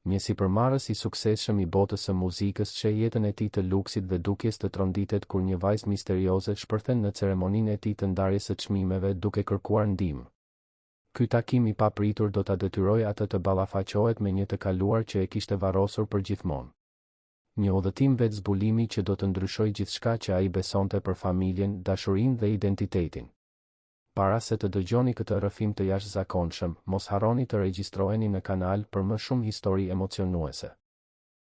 Një sipërmarrës i suksesshëm i botës së muzikës sheh jetën e tij të luksit dhe dukjes të tronditet kur një vajzë misterioze shpërthen në ceremoninë e tij të ndarjes së çmimeve duke kërkuar ndihmë. Ky takim i papritur do ta detyrojë atë të ballafaqohet me një të kaluar që e kishte varrosur përgjithmonë. Një udhëtim vetëzbulimi që do të ndryshojë gjithçka që ai besonte për familjen, dashurinë dhe identitetin. Para se të dëgjoni këtë rrëfim të jashtëzakonshëm, mos harroni të regjistroheni në kanal për më shumë histori emocionuese.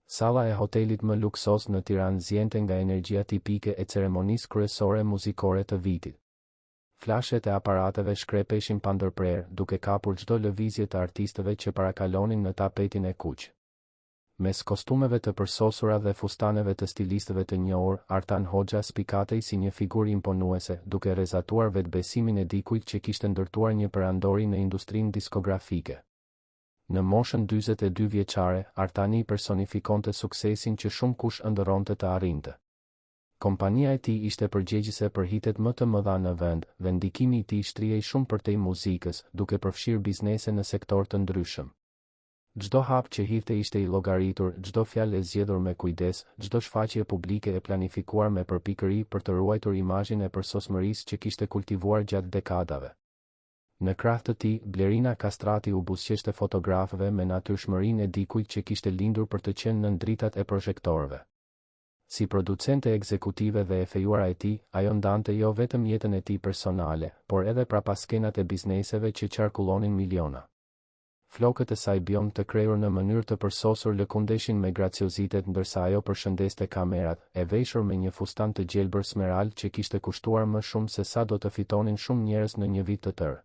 Salla e hotelit më luksoz në Tiranë ziente nga energjia tipike e ceremonisë kryesore muzikore të vitit. Flashet e aparateve shkrepeshin pandërprerë, duke kapur çdo lëvizje të artistëve që parakalonin në tapetin e kuq. Mes kostumeve të përsosura dhe fustaneve të stilistëve të njohur, Artan Hoxha spikatej si një figurë imponuese, duke rrezatuar vetëbesimin e dikujt që kishte ndërtuar një perandori në industrinë diskografike. Në moshën 42 vjeçare, Artani personifikonte suksesin që shumë kush ëndërronte të arrinte. Kompania e tij ishte përgjegjëse për hitet më të mëdha në vend, dhe ndikimi i tij shtrihej shumë përtej muzikës, duke përfshirë biznese në sektorë të ndryshëm. Çdo hap që hidhte ishte i llogaritur, çdo fjalë e zgjedhur me kujdes, çdo shfaqje publike e planifikuar me përpikëri për të ruajtur imazhin e përsosmërisë që kishte kultivuar gjatë dekadave. Në krah të tij, Blerina Kastrati u buzëqeshte fotografëve me natyrshmërinë e dikujt që kishte lindur për të qenë nën dritat e prozhektorëve. Si producente ekzekutive dhe e fejuara e tij, ajo ndante jo vetëm jetën e tij personale, por edhe prapaskenat e bizneseve që qarkullonin miliona. Flokët e saj bjond të krehur në mënyrë të përsosur lëkundeshin me graciozitet ndërsa ajo përshëndeste kamerat, e veshur me një fustan të gjelbër smerald që kishte kushtuar më shumë se sa do të fitonin shumë njerëz në një vit të tërë.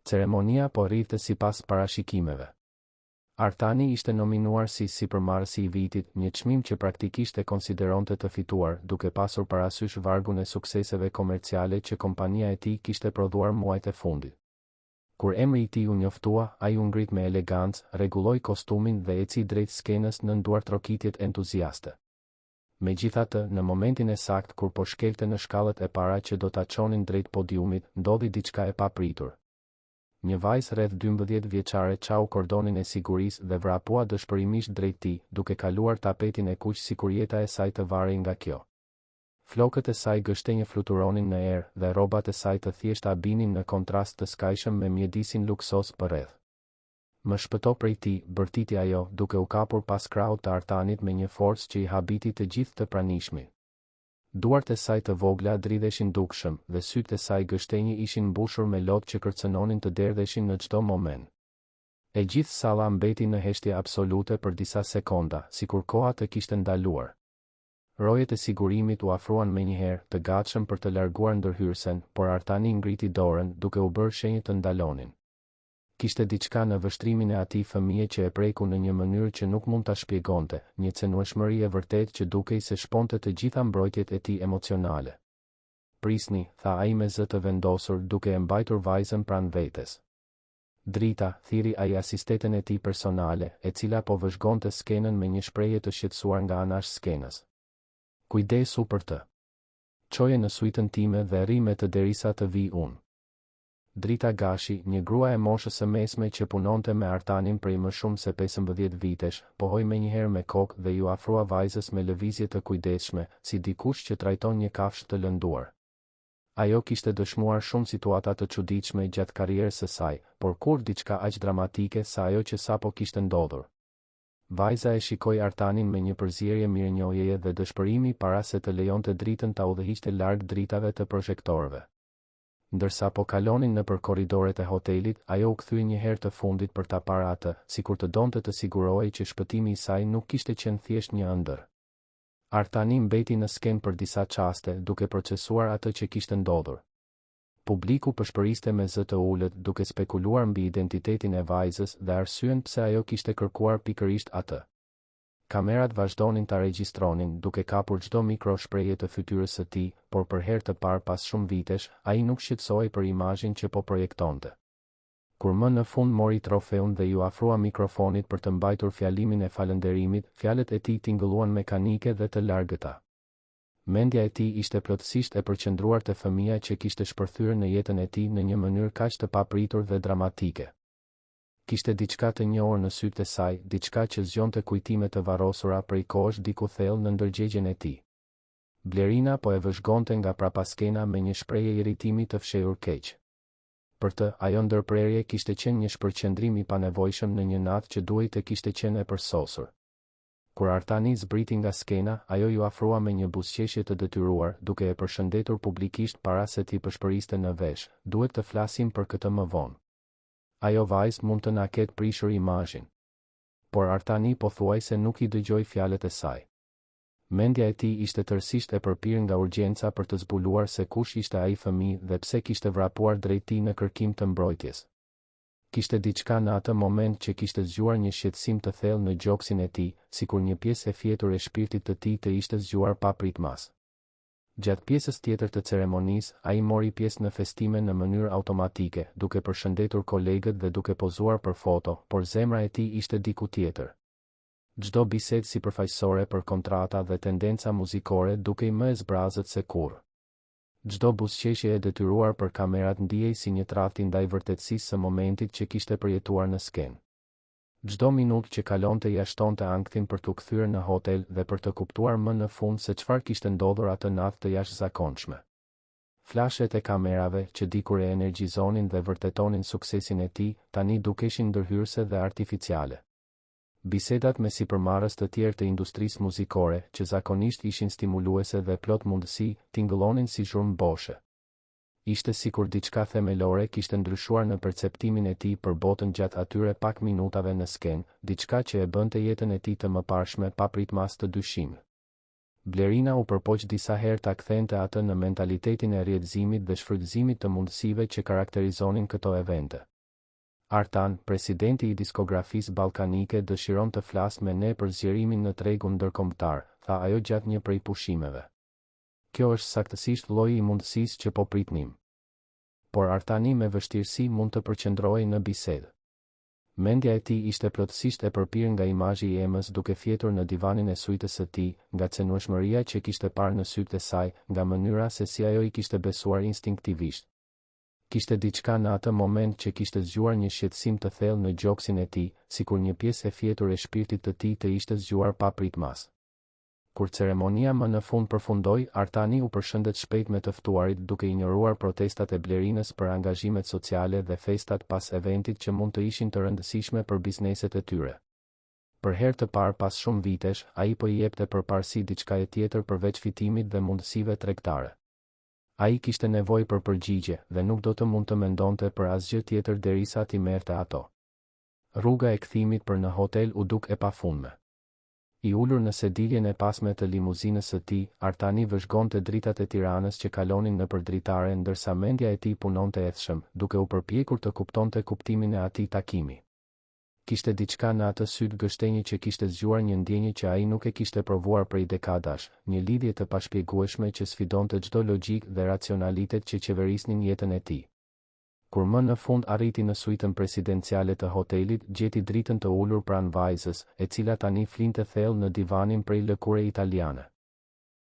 Ceremonia po rridhte sipas parashikimeve. Artani ishte nominuar si Sipërmarrësi i Vitit, një çmim që praktikisht e konsideronte të fituar, duke pasur parasysh vargun e sukseseve komerciale që kompania e tij kishte prodhuar muajt e fundit. Kur emri i tij u njoftua, ai u ngrit me elegancë, rregulloi kostumin dhe eci drejt skenës nën duartrokitjet entuziaste. Megjithatë, në momentin e saktë kur po shkelte në shkallët e para që do ta çonin drejt podiumit, ndodhi diçka e papritur. Një vajzë rreth 12 vjeçare çau kordonin e sigurisë dhe vrapua dëshpërimisht drejt tij, duke kaluar tapetin e kuq sikur jeta e saj të varej nga kjo. Flokët e saj gështenjë fluturonin në erë dhe rrobat e saj të thjeshta binin në kontrast të skajshëm me mjedisin luksoz përreth. Më shpëto prej tij, bërtiti ajo, duke u kapur pas krahut të Artanit me një forcë që i habiti të gjithë të pranishmit. Duart e saj të vogla dridheshin dukshëm, dhe sytë e saj gështenjë ishin mbushur me lot që kërcënonin të derdheshin në çdo moment. E gjithë salla mbeti në heshtje absolute për disa sekonda, sikur koha të kishte ndaluar. Rojet e sigurimit u afruan menjëherë, të gatshëm për të larguar ndërhyrësen, por Artani ngriti dorën, duke u bërë shenjë të ndalonin. Kishte diçka në vështrimin e atij fëmije që e preku në një mënyrë që nuk mund ta shpjegonte, një cenueshmëri e vërtetë që dukej se shponte të gjitha mbrojtjet e tij emocionale. Prisni, tha ai me zë të vendosur, duke e mbajtur vajzën pranë vetes. Drita, thirri ai asistenten e tij personale, e cila po vëzhgonte skenën me një shprehje të shqetësuar nga anash skenës. Kujdesu për të. Çoje në suitën time dhe rri me të derisa të vij unë. Drita Gashi, një grua e moshës së mesme që punonte me Artanin prej më shumë se 15 vitesh, pohoi menjëherë me kokë dhe iu afrua vajzës me lëvizje të kujdesshme, si dikush që trajton një kafshë të lënduar. Ajo kishte dëshmuar shumë situata të çuditshme gjatë karrierës së saj, por kurrë diçka aq dramatike sa ajo që sapo kishte ndodhur. Vajza e shikoi Artanin me një përzierje mirënjohjeje dhe dëshpërimi para se të lejonte Dritën ta udhëhiqte larg dritave të prozhektorëve. Ndërsa po kalonin nëpër korridoret e hotelit, ajo u kthye një herë të fundit për ta parë atë, sikur të donte të sigurohej që shpëtimi i saj nuk kishte qenë thjesht një ëndërr. Artani mbeti në skenë për disa çaste, duke procesuar atë që kishte ndodhur. Publiku pëshpëriste me zë të ulët, duke spekuluar mbi identitetin e vajzës dhe arsyen pse ajo kishte kërkuar pikërisht atë. Kamerat vazhdonin ta regjistronin, duke kapur çdo mikro shprehje të fytyrës së tij, por për herë të parë pas shumë vitesh, ai nuk shqetësohej për imazhin që po projektonte. Kur më në fund mori trofeun dhe iu afrua mikrofonit për të mbajtur fjalimin e falënderimit, fjalët e tij tingëlluan mekanike dhe të largëta. Mendja e tij ishte plotësisht e përqendruar te fëmija që kishte shpërthyer në jetën e tij në një mënyrë kaq të papritur dhe dramatike. Kishte diçka të njohur në sytë e saj, diçka që zgjonte kujtime të varrosura prej kohësh diku thellë në ndërgjegjen e tij. Blerina po e vëzhgonte nga prapaskena me një shprehje irritimi të fshehur keq. Për të, ajo ndërprerje kishte qenë një shpërqendrim i panevojshëm në një natë që duhej të kishte qenë e përsosur. Kur Artani zbriti nga skena, ajo iu afrua me një buzëqeshje të detyruar, duke e përshëndetur publikisht para se t'i pëshpëriste në vesh, Duhet të flasim për këtë më vonë. Ajo vajzë mund të na ketë prishur imazhin. Por Artani pothuajse nuk i dëgjoi fjalët e saj. Mendja e tij ishte tërësisht e përpirë nga urgjenca për të zbuluar se kush ishte ai fëmijë dhe pse kishte vrapuar drejt tij në kërkim të mbrojtjes. Kishte diçka në atë moment që kishte zgjuar një shqetësim të thellë në gjoksin e tij, sikur një pjesë e fjetur e shpirtit të tij të ishte zgjuar papritmas. Gjatë pjesës tjetër të ceremonisë, ai mori pjesë në festime në mënyrë automatike, duke përshëndetur kolegët dhe duke pozuar për foto, por zemra e tij ishte diku tjetër. Çdo bisedë sipërfaqësore për kontrata dhe tendenca muzikore dukej më e zbrazët se kurrë. Çdo buzëqeshje e detyruar për kamerat ndihej si një tradhti ndaj vërtetësisë së momentit që kishte përjetuar në skenë. Çdo minutë që kalonte ia shtonte ankthin për t'u kthyer në hotel dhe për të kuptuar më në fund se çfarë kishte ndodhur atë natë të jashtëzakonshme. Flashet e kamerave, që dikur e energjizonin dhe vërtetonin suksesin e tij, tani dukeshin ndërhyrëse dhe artificiale. Bisedat me sipërmarrës të tjerë të industrisë muzikore, që zakonisht ishin stimuluese dhe plot mundësi, tingëllonin si zhurmë boshe. Ishte sikur diçka themelore kishte ndryshuar në perceptimin e tij për botën gjatë atyre pak minutave në skenë, diçka që e bënte jetën e tij të mëparshme papritmas të dyshimtë. Blerina u përpoq disa herë ta kthente atë në mentalitetin e rrjetëzimit dhe shfrytëzimit të mundësive që karakterizonin këto evente. Artan, presidenti i diskografisë ballkanike dëshiron të flasë me ne për zgjerimin në tregun ndërkombëtar, tha ajo gjatë një prej pushimeve. Kjo është saktësisht lloji i mundësisë që po pritnim. Por Artani me vështirësi mund të përqendrohej në bisedë. Mendja e tij ishte plotësisht e përpirë nga imazhi i Emës duke fjetur në divanin e suitës së tij, nga cenueshmëria që kishte parë në sytë e saj, nga mënyra se si ajo i kishte besuar instinktivisht. Kishte diçka në atë moment që kishte zgjuar një shqetësim të thellë në gjoksin e tij, sikur një pjesë e fjetur e shpirtit të tij të ishte zgjuar papritmas. Kur ceremonia më në fund përfundoi, Artani u përshëndet shpejt me të ftuarit duke injoruar protestat e Blerinës për angazhimet sociale dhe festat pas eventit që mund të ishin të rëndësishme për bizneset e tyre. Për herë të parë pas shumë vitesh, ai po i jepte përparësi diçkaje tjetër përveç fitimit dhe mundësive tregtare. Ai kishte nevojë për përgjigje dhe nuk do të mund të mendonte për asgjë tjetër derisa t'i merrte ato. Rruga e kthimit për në hotel u duk e pafundme. I ulur në sediljen e pasme të limuzinës së tij, Artani vëzhgonte dritat e Tiranës që kalonin nëpër dritare ndërsa mendja e tij punonte ethshëm, duke u përpjekur të kuptonte kuptimin e atij takimi. Kishte diçka në atë sytë gështenjë që kishte zgjuar një ndjenjë që ai nuk e kishte provuar prej dekadash, një lidhje të pashpjegueshme që sfidonte çdo logjikë dhe racionalitet që qeverisnin jetën e tij. Kur më në fund arriti në suitën presidenciale të hotelit, gjeti Dritën të ulur pranë vajzës, e cila tani flinte thellë në divanin prej lëkure italiane.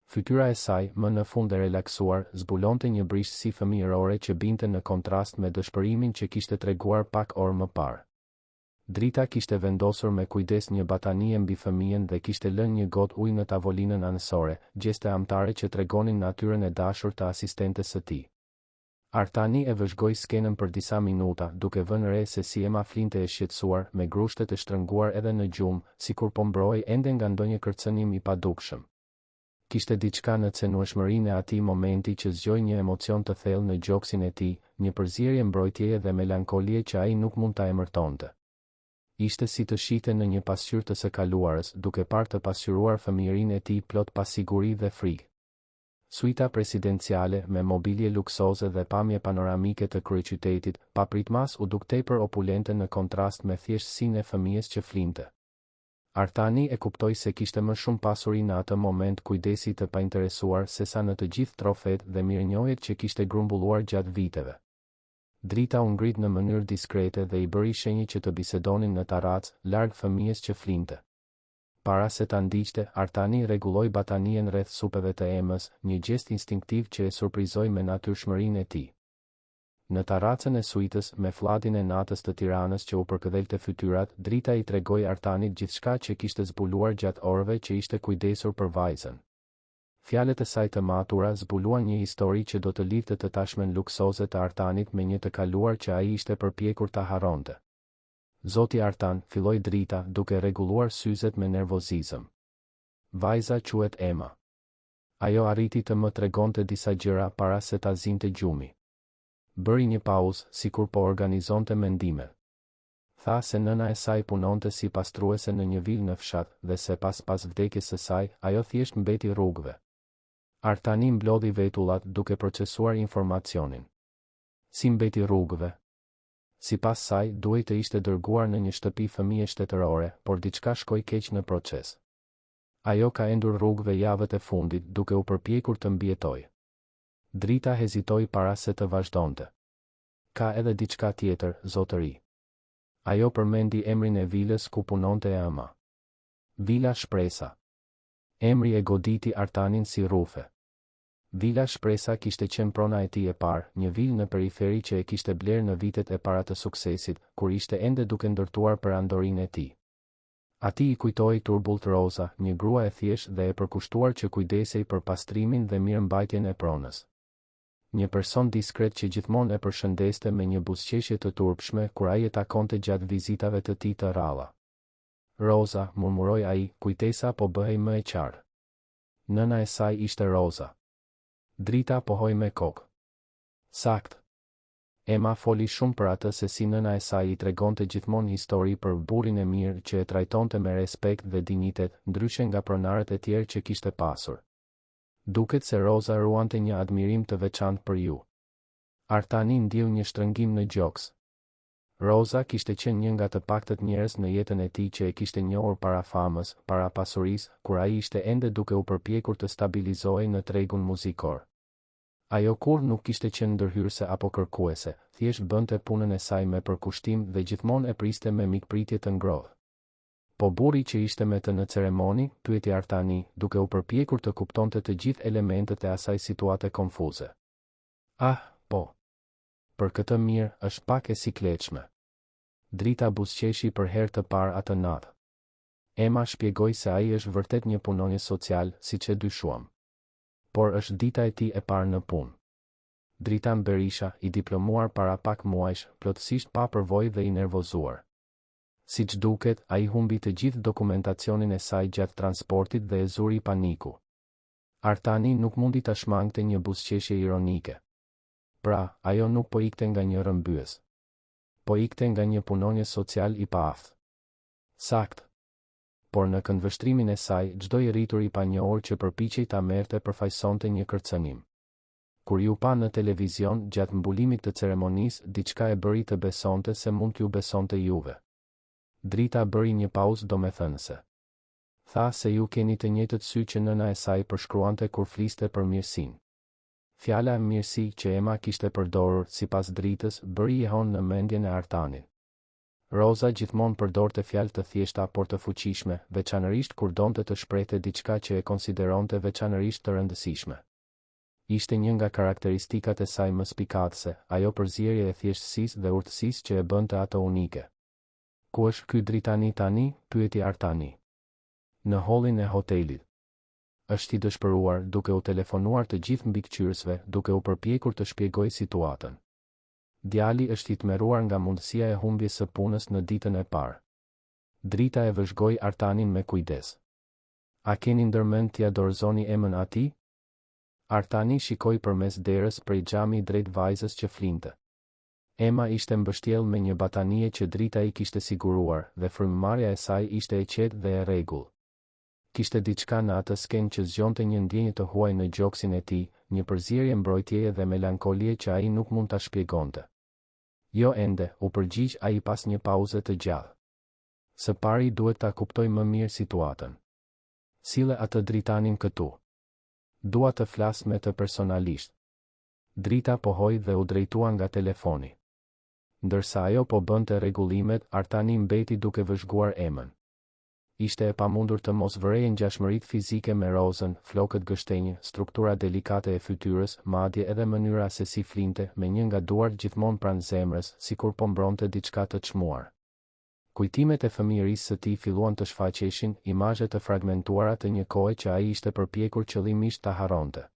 Fytyra e saj, më në fund e relaksuar, zbulonte një brishtësi fëmijërore që binte në kontrast me dëshpërimin që kishte treguar pak orë më parë. Drita kishte vendosur me kujdes një batanije mbi fëmijën dhe kishte lënë një gotë ujë në tavolinën anësore, gjeste amtare që tregonin natyrën e dashur të asistentes së tij. Artani e vëzhgoi skenën për disa minuta, duke vënë re se si Ema flinte e shqetësuar, me grushtet e shtrënguar edhe në gjumë, sikur po mbrohej ende nga ndonjë kërcënim i padukshëm. Kishte diçka në cenueshmërinë e atij momenti që zgjoi një emocion të thellë në gjoksin e tij, një përzierje mbrojtjeje dhe melankolie që ai nuk mund ta emërtonte. Ishte si të shihte në një pasqyrë të së kaluarës, duke parë të pasqyruar fëmijërinë e tij plot pasiguri dhe frikë. Suita presidenciale, me mobilje luksoze dhe pamje panoramike të kryeqytetit, papritmas u duk tepër opulente në kontrast me thjeshtësinë e fëmijës që flinte. Artani e kuptoi se kishte më shumë pasuri në atë moment kujdesi të painteresuar sesa në të gjithë trofetë dhe mirënjohjet që kishte grumbulluar gjatë viteve. Drita u ngrit në mënyrë diskrete dhe i bëri shenjë që të bisedonin në tarracë, larg fëmijës që flinte. Para se ta ndiqte, Artani rregulloi batanijen rreth supeve të Emës, një gjest instinktiv që e surprizoi me natyrshmërinë e tij. Në tarracën e suitës, me flladin e natës të Tiranës që u përkëdhelte fytyrat, Drita i tregoi Artanit gjithçka që kishte zbuluar gjatë orëve që ishte kujdesur për vajzën. Fjalët e saj të matura zbuluan një histori që do të lidhte të tashmen luksoze të Artanit me një të kaluar që ai ishte përpjekur ta harronte. Zoti Artan, filloi Drita, duke rregulluar syzet me nervozizëm. Vajza quhet Ema. Ajo arriti të më tregonte disa gjëra para se ta zinte gjumi. Bëri një pauzë, sikur po organizonte mendimet. Tha se nëna e saj punonte si pastruese në një vilë në fshat dhe se pas pas vdekjes së saj, ajo thjesht mbeti rrugëve. Artani mblodhi vetullat duke procesuar informacionin. Si mbeti rrugëve? Sipas saj, duhej të ishte dërguar në një shtëpi fëmije shtetërore, por diçka shkoi keq në proces. Ajo ka endur rrugëve javët e fundit duke u përpjekur të mbijetojë. Drita hezitoi para se të vazhdonte. Ka edhe diçka tjetër, zotëri. Ajo përmendi emrin e vilës ku punonte e ëma. Vila Shpresa. Emri e goditi Artanin si rrufe. Vila Shpresa kishte qenë prona e tij e parë, një vilë në periferi që e kishte blerë në vitet e para të suksesit, kur ishte ende duke ndërtuar perandorinë e tij. Atij i kujtohej turbullt Roza, një grua e thjeshtë dhe e përkushtuar që kujdesej për pastrimin dhe mirëmbajtjen e pronës. Një person diskret që gjithmonë e përshëndeste me një buzëqeshje të turpshme kur ai e takonte gjatë vizitave të tij të rralla. Roza, murmuroi ai, kujtesa po bëhej më e qartë. Nëna e saj ishte Roza. Drita pohoi me kokë. Saktë. Ema foli shumë për atë se si nëna e saj i tregonte gjithmonë histori për burrin e mirë që e trajtonte me respekt dhe dinjitet, ndryshe nga pronarët e tjerë që kishte pasur. Duket se Roza ruante një admirim të veçantë për ju. Artani ndjeu një shtrëngim në gjoks. Roza kishte qenë një nga të paktët njerëz në jetën e tij që e kishte njohur para famës, para pasurisë, kur ai ishte ende duke u përpjekur të stabilizohej në tregun muzikor. Ajo kurrë nuk kishte qenë ndërhyrëse apo kërkuese, thjesht bënte punën e saj me përkushtim dhe gjithmonë e priste me mikpritje të ngrohtë. Po burri që ishte me të në ceremoni? pyeti Artani, duke u përpjekur të kuptonte të gjithë elementët e asaj situate konfuze. Ah, po. Për këtë mirë, është pak e sikletshme. Drita buzëqeshi për herë të parë atë natë. Ema shpjegoi se ai është vërtet një punonjës social, siç e dyshuam. Por është dita e tij e parë në punë. Dritan Berisha, i diplomuar para pak muajsh, plotësisht pa përvojë dhe i nervozuar. Siç duket, ai humbi të gjithë dokumentacionin e saj gjatë transportit dhe e zuri paniku. Artani nuk mundi ta shmangte një buzëqeshje ironike. Pra, ajo nuk po ikte nga një rrëmbyes. Po ikte nga një punonjës social i paaftë. Saktë. Por në këndvështrimin e saj, çdo i rritur i panjohur që përpiqej ta merrte përfaqësonte një kërcënim. Kur ju pa në televizion, gjatë mbulimit të ceremonisë, diçka e bëri të besonte se mund t'ju besonte juve. Drita bëri një pauzë domethënëse. Tha se ju keni të njëjtët sy që nëna e saj përshkruante kur fliste për mirësinë. Fjala mirësi që Ema kishte përdorur, sipas Dritës, bëri jehonë në mendjen e Artanit. Roza gjithmonë përdorte fjalë të thjeshta por të fuqishme, veçanërisht kur donte të shprehte diçka që e konsideronte veçanërisht të rëndësishme. Ishte një nga karakteristikat e saj më spikatëse, ajo përzierje e thjeshtësisë dhe urtësisë që e bënte atë unike. Ku është ky Dritani tani? pyeti Artani. Në hollin e hotelit. Është i dëshpëruar, duke u telefonuar të gjithë mbikëqyrësve, duke u përpjekur të shpjegojë situatën. Djali është i tmerruar nga mundësia e humbjes së punës në ditën e parë. Drita e vëzhgoi Artanin me kujdes. A keni ndërmend t'ia dorëzoni Emën atij? Artani shikoi përmes derës prej xhami drejt vajzës që flinte. Ema ishte mbështjellë me një batanije që Drita i kishte siguruar, dhe frymëmarrja e saj ishte e qetë dhe e rregullt. Kishte diçka në atë skenë që zgjonte një ndjenjë të huaj në gjoksin e tij, një përzierje mbrojtjeje dhe melankolie që ai nuk mund ta shpjegonte. Jo ende, u përgjigj ai pas një pauze të gjatë. Së pari duhet ta kuptoj më mirë situatën. Sille atë Dritanin këtu. Dua të flas me të personalisht. Drita pohoi dhe u drejtua nga telefoni. Ndërsa ajo po bënte rregullimet, Artani mbeti duke vëzhguar Emën. Ishte e pamundur të mos vëreje ngjashmëritë fizike me Rozën, flokët gështenjë, struktura delikate e fytyrës, madje edhe mënyra se si flinte, me një nga duart gjithmonë pranë zemrës, sikur po mbronte diçka të çmuar. Kujtimet e fëmijërisë së tij filluan të shfaqeshin, imazhe të fragmentuara të një kohe që ai ishte përpjekur qëllimisht ta harronte.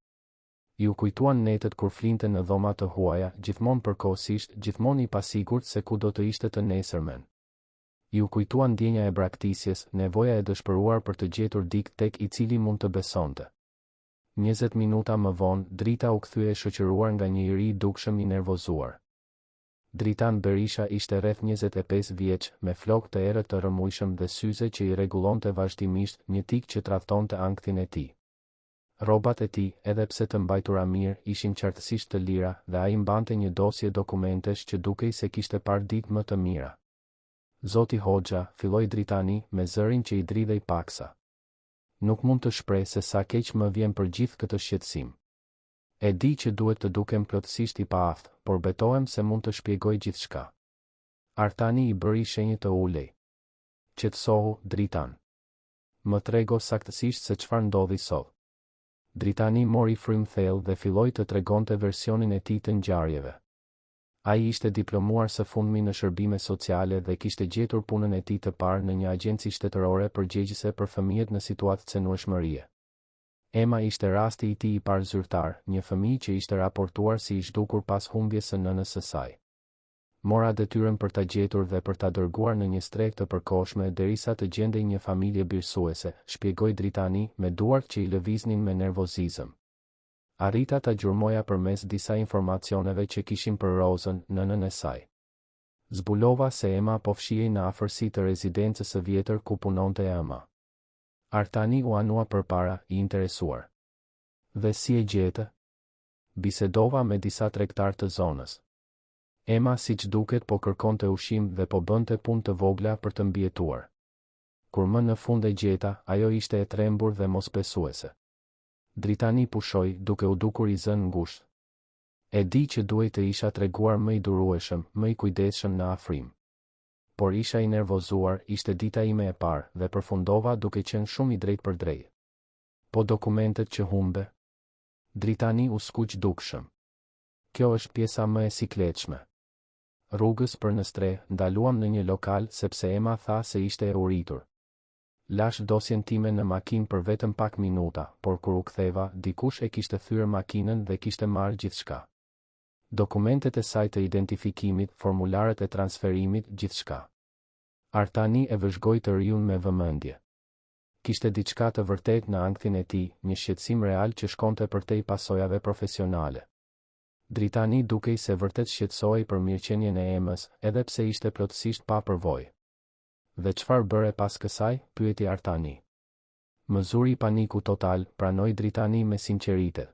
Iu kujtuan netët kur flinte në dhoma të huaja, gjithmonë përkohësisht, gjithmonë i pasigurt se ku do të ishte të nesërmen. Iu kujtua ndjenja e braktisjes, nevoja e dëshpëruar për të gjetur dikë tek i cili mund të besonte. 20 minuta më vonë, Drita u kthye e shoqëruar nga një i ri dukshëm i nervozuar. Dritan Berisha ishte rreth 25 vjeç, me flokë të errët të rrëmujshëm dhe syze që i rregullonte vazhdimisht, një tik që tradhtonte ankthin e tij. Rrobat e tij, edhe pse të mbajtura mirë, ishin qartësisht të lira, dhe ai mbante një dosje dokumentesh që dukej se kishte parë ditë më të mira. Zoti Hoxha, filloi Dritani, me zërin që i dridhej paksa. Nuk mund të shpreh se sa keq më vjen për gjithë këtë shqetësim. E di që duhet të dukem plotësisht i paaftë, por betohem se mund të shpjegoj gjithçka. Artani i bëri shenjë të ulej. Qetësohu, Dritan. Më trego saktësisht se çfarë ndodhi sot. Dritani mori frymë thellë dhe filloi të tregonte versionin e tij të ngjarjeve. Ai ishte diplomuar së fundmi në shërbime sociale dhe kishte gjetur punën e tij të parë në një agjenci shtetërore përgjegjëse për fëmijët në situatë cenueshmërie. Ema ishte rasti i tij i parë zyrtar, një fëmijë që ishte raportuar si i zhdukur pas humbjes së nënës së saj. Mora detyrën për ta gjetur dhe për ta dërguar në një strehë të përkohshme derisa të gjendej një familje birësuese, shpjegoi Dritani, me duart që i lëviznin me nervozizëm. Arrita ta gjurmoja përmes disa informacioneve që kishim për Rozën, nënën e saj. Zbulova se Ema po fshihej në afërsi të rezidencës së vjetër ku punonte e ëma. Artani u anua përpara, i interesuar. Dhe si e gjete? Bisedova me disa tregtarë të zonës. Ema siç duket po kërkonte ushqim dhe po bënte punë të vogla për të mbijetuar. Kur më në fund e gjeta, ajo ishte e trembur dhe mosbesuese. Dritani pushoi, duke u dukur i zënë ngushtë. E di që duhej të isha treguar më i durueshëm, më i kujdesshëm në afrim. Por isha i nervozuar, ishte dita ime e parë, dhe përfundova duke qenë shumë i drejtpërdrejtë. Po dokumentet që humbe? Dritani u skuq dukshëm. Kjo është pjesa më e sikletshme. Rrugës për në strehë, ndaluam në një lokal sepse Ema tha se ishte e uritur. Lashë dosjen time në makinë për vetëm pak minuta, por kur u ktheva, dikush e kishte thyer makinën dhe kishte marrë gjithçka. Dokumentet e saj të identifikimit, formularët e transferimit, gjithçka. Artani e vëzhgoi të riun me vëmendje. Kishte diçka të vërtetë në ankthin e tij, një shqetësim real që shkonte përtej pasojave profesionale. Dritani dukej se vërtet shqetësohej për mirëqenien e Emës, edhe pse ishte plotësisht pa përvojë. Dhe çfarë bëre pas kësaj? pyeti Artani. Më zuri paniku total, pranoi Dritani me sinqeritet.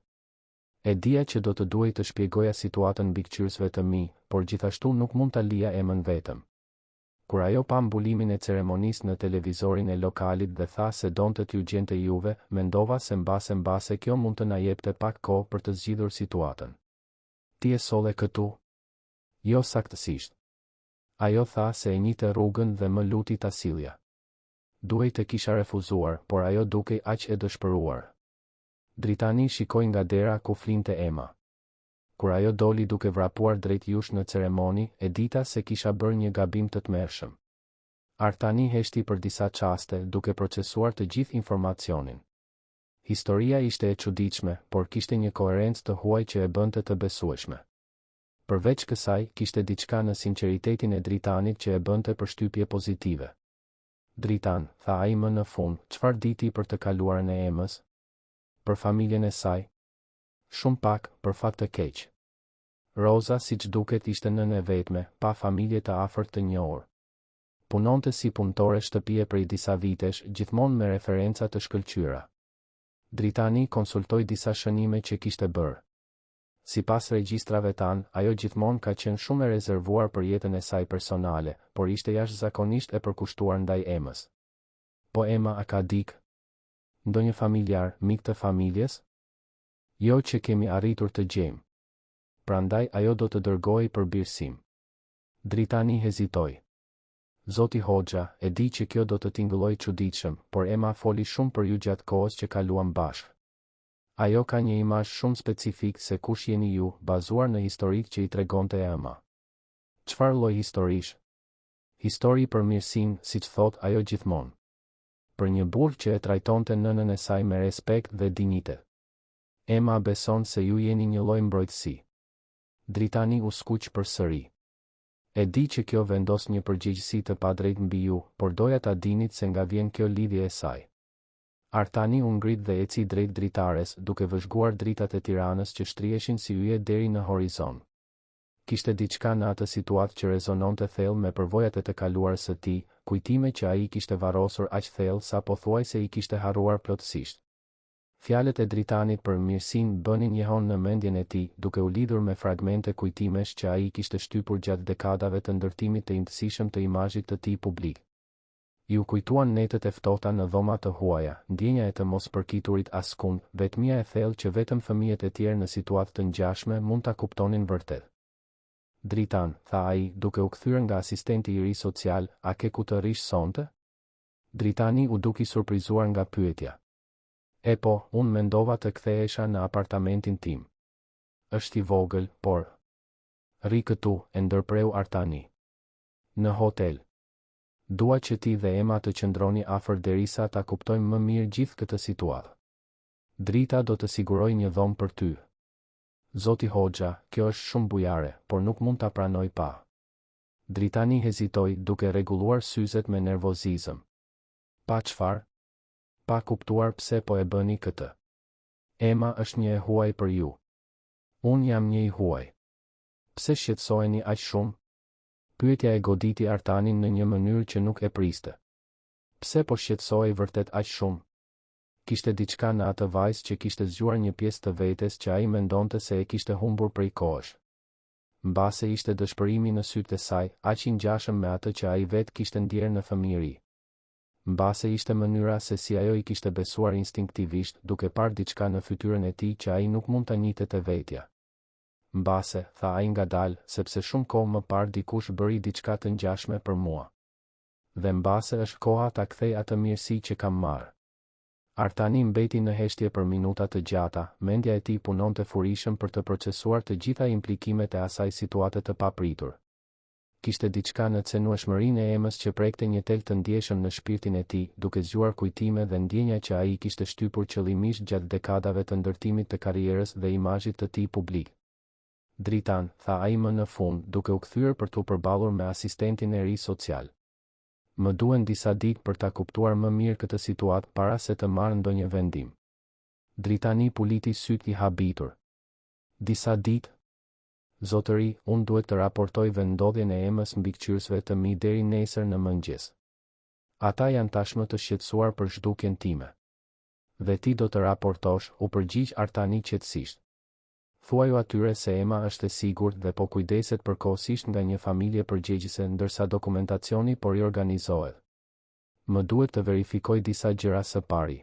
E dija që do të duhej të shpjegoja situatën mbikëqyrësve të mi, por gjithashtu nuk mund ta lija Emën vetëm. Kur ajo pa mbulimin e ceremonisë në televizorin e lokalit dhe tha se donte t'ju gjente juve, mendova se mbase mbase kjo mund të na jepte pak kohë për të zgjidhur situatën. Ti e solle këtu? Jo saktësisht. Ajo tha se e njihte rrugën dhe më luti ta sillja. Duhej të kisha refuzuar, por ajo dukej aq e dëshpëruar. Dritani shikoi nga dera ku flinte Ema. Kur ajo doli duke vrapuar drejt jush në ceremoni, e dita se kisha bërë një gabim të tmerrshëm. Artani heshti për disa çaste, duke procesuar të gjithë informacionin. Historia ishte e çuditshme, por kishte një koherencë të huaj që e bënte të besueshme. Përveç kësaj, kishte diçka në sinqeritetin e Dritanit që e bënte përshtypje pozitive. Dritan, tha ai më në fund, çfarë di ti për të kaluarën e Emës? Për familjen e saj? Shumë pak, për fat të keq. Roza siç duket ishte nënë e vetme, pa familje të afërt të njohur. Punonte si punëtore shtëpie prej disa vitesh, gjithmonë me referenca të shkëlqyera. Dritani konsultoi disa shënime që kishte bërë. Sipas regjistrave tanë, ajo gjithmonë ka qenë shumë e rezervuar për jetën e saj personale, por ishte jashtëzakonisht e përkushtuar ndaj Emës. Po Ema a ka dikë? Ndonjë familjar, mik të familjes? Jo që kemi arritur të gjejmë. Prandaj ajo do të dërgohej për birësim. Dritani hezitoi. Zoti Hoxha, e di që kjo do të tingëllojë çuditshëm, por Ema foli shumë për ju gjatë kohës që kaluam bashkë. Ajo ka një imazh shumë specifik se kush jeni ju, bazuar në historitë që i tregonte e ëma. Çfarë lloj historish? Histori për mirësinë, siç thotë ajo gjithmonë. Për një burrë që e trajtonte nënën e saj me respekt dhe dinjitet. Ema beson se ju jeni një lloj mbrojtësi. Dritani u skuq përsëri. E di që kjo vendos një përgjegjësi të padrejtë mbi ju, por doja ta dinit se nga vjen kjo lidhje e saj. Artani u ngrit dhe eci drejt dritares, duke vëzhguar dritat e Tiranës që shtriheshin si yje deri në horizont. Kishte diçka në atë situatë që rezononte thellë me përvojat e të kaluarës së tij, kujtime që ai i kishte varrosur aq thellë sa pothuajse i kishte harruar plotësisht. Fjalët e Dritanit për mirësinë bënin jehonë në mendjen e tij, duke u lidhur me fragmente kujtimesh që ai i kishte shtypur gjatë dekadave të ndërtimit të imtësishëm të imazhit të tij publik. Iu kujtuan netët e ftohta në dhoma të huaja, ndjenja e të mos përkiturit askund, vetmia e thellë që vetëm fëmijët e tjerë në situatë të ngjashme mund ta kuptonin vërtet. Dritan, tha ai, duke u kthyer nga asistenti i ri social, a ke ku të rrish sonte? Dritani u duk i surprizuar nga pyetja. Epo, unë mendova të kthehesha në apartamentin tim. Është i vogël, por. Rri këtu, e ndërpreu Artani. Në hotel. Dua që ti dhe Ema të qëndroni afër derisa ta kuptojmë më mirë gjithë këtë situatë. Drita do të sigurojë një dhomë për ty. Zoti Hoxha, kjo është shumë bujare, por nuk mund ta pranoj pa. Dritani hezitoi, duke rregulluar syzet me nervozizëm. Pa çfarë? Pa kuptuar pse po e bëni këtë. Ema është një e huaj për ju. Unë jam një i huaj. Pse shqetësoheni aq shumë? Pyetja e goditi Artanin në një mënyrë që nuk e priste. Pse po shqetësohej vërtet aq shumë? Kishte diçka në atë vajzë që kishte zgjuar një pjesë të vetes që ai mendonte se e kishte humbur prej kohësh. Mbase ishte dëshpërimi në sytë e saj, aq i ngjashëm me atë që ai vetë kishte ndjerë në fëmijëri. Mbase ishte mënyra se si ajo i kishte besuar instinktivisht, duke parë diçka në fytyrën e tij që ai nuk mund ta njihte te vetja. Mbase, tha ai ngadalë, sepse shumë kohë më parë dikush bëri diçka të ngjashme për mua. Dhe mbase është koha ta kthej atë mirësi që kam marrë. Artani mbeti në heshtje për minuta të gjata, mendja e tij punonte furishëm për të procesuar të gjitha implikimet e asaj situate të papritur. Kishte diçka në cenueshmërinë e Emës që prekte një tel të ndjeshëm në shpirtin e tij, duke zgjuar kujtime dhe ndjenja që ai i kishte shtypur qëllimisht gjatë dekadave të ndërtimit të karrierës dhe imazhit të tij publik. Dritan, tha ai më në fund, duke u kthyer për t'u përballur me asistentin e ri social. Më duhen disa ditë për ta kuptuar më mirë këtë situatë para se të marr ndonjë vendim. Dritani puliti sytë i habitur. Disa ditë? Zotëri, unë duhet të raportoj vendndodhjen e Emës mbikëqyrësve të mi deri nesër në mëngjes. Ata janë tashmë të shqetësuar për zhdukjen time. Dhe ti do të raportosh, u përgjigj Artani qetësisht. Thuaju atyre se Ema është e sigurt dhe po kujdeset përkohësisht nga një familje përgjegjëse ndërsa dokumentacioni po riorganizohet. Më duhet të verifikoj disa gjëra së pari.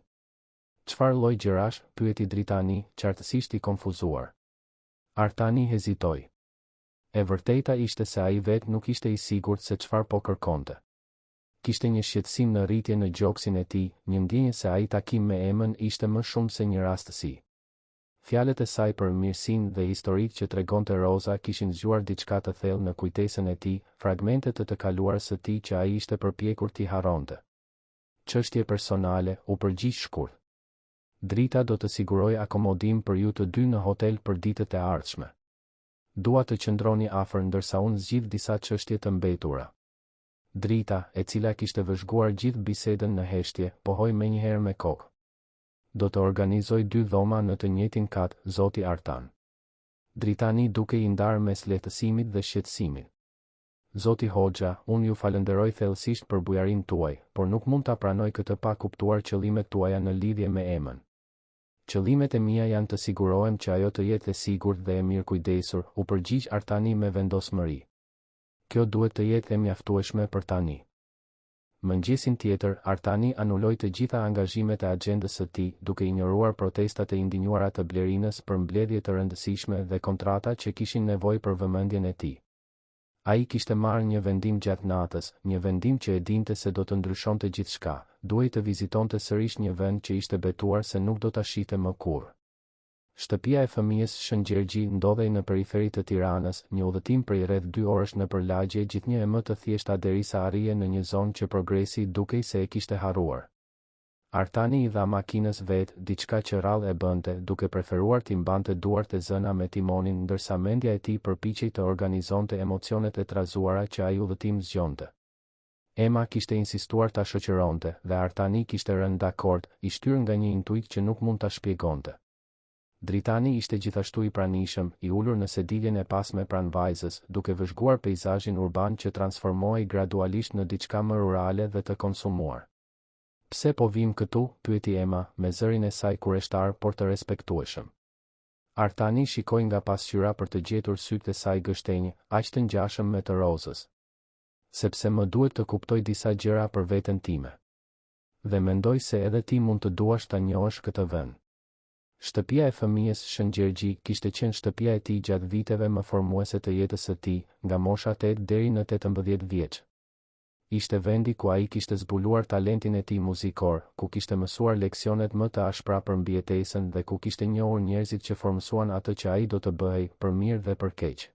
Çfarë lloj gjërash? pyeti Dritani, qartësisht i konfuzuar. Artani hezitoi. E vërteta ishte se ai vetë nuk ishte i sigurt se çfarë po kërkonte. Kishte një shqetësim në rritje në gjoksin e tij, një ndjenjë se ai takim me Emën ishte më shumë se një rastësi. Fjalët e saj për mirësinë dhe historitë që tregonte Roza kishin zgjuar diçka të thellë në kujtesën e tij, fragmente të të kaluarës së tij që ai ishte përpjekur t'i harronte. Çështje personale, u përgjigj shkurt. Drita do të sigurojë akomodim për ju të dy në hotel për ditët e ardhshme. Dua të qëndroni afër ndërsa unë zgjidh disa çështje të mbetura. Drita, e cila kishte vëzhguar gjithë bisedën në heshtje, pohoi menjëherë me kokë. Do të organizoj dy dhoma në të njëjtin kat, zoti Artan. Dritani dukej i ndarë mes lehtësimit dhe shqetësimit. Zoti Hoxha, unë ju falënderoj thellësisht për bujarinë tuaj, por nuk mund ta pranoj këtë pa kuptuar qëllimet tuaja në lidhje me Emën. Qëllimet e mia janë të sigurohem që ajo të jetë e sigurt dhe e mirëkujdesur, u përgjigj Artani me vendosmëri. Kjo duhet të jetë e mjaftueshme për tani. Mëngjesin tjetër, Artani anuloi të gjitha angazhimet e axhendës së tij, duke injoruar protestat e indinjuara të Blerinës për mbledhje të rëndësishme dhe kontrata që kishin nevojë për vëmendjen e tij. Ai kishte marrë një vendim gjatë natës, një vendim që e dinte se do të ndryshonte gjithçka, duhej të vizitonte sërish një vend që ishte betuar se nuk do ta shihte më kurrë. Shtëpia e fëmijës Shën Gjergji ndodhej në periferi të Tiranës, një udhëtim prej rreth dy orësh nëpër lagje gjithnjë e më të thjeshta derisa arrije në një zonë që progresi dukej se e kishte harruar. Artani i dha makinës vetë, diçka që rrallë e bënte, duke preferuar t'i mbante duart e zëna me timonin ndërsa mendja e tij përpiqej të organizonte emocionet e trazuara që ai udhëtim zgjonte. Ema kishte insistuar ta shoqëronte, dhe Artani kishte rënë dakord, i shtyrë nga një intuitë që nuk mund ta shpjegonte. Dritani ishte gjithashtu i pranishëm, i ulur në sediljen e pasme pranë vajzës, duke vëzhguar peizazhin urban që transformohej gradualisht në diçka më rurale dhe të konsumuar. Pse po vijmë këtu? pyeti Ema, me zërin e saj kureshtar por të respektueshëm. Artani shikoi nga pasqyra për të gjetur sytë e saj gështenjë, aq të ngjashëm me të Rozës. Sepse më duhet të kuptoj disa gjëra për veten time. Dhe mendoj se edhe ti mund të duash ta njohësh këtë vend. Shtëpia e fëmijës Shën Gjergji kishte qenë shtëpia e tij gjatë viteve më formuese të jetës së tij, nga mosha tetë deri në 18 vjeç. Ishte vendi ku ai kishte zbuluar talentin e tij muzikor, ku kishte mësuar leksionet më të ashpra për mbijetesën dhe ku kishte njohur njerëzit që formësuan atë që ai do të bëhej, për mirë dhe për keq.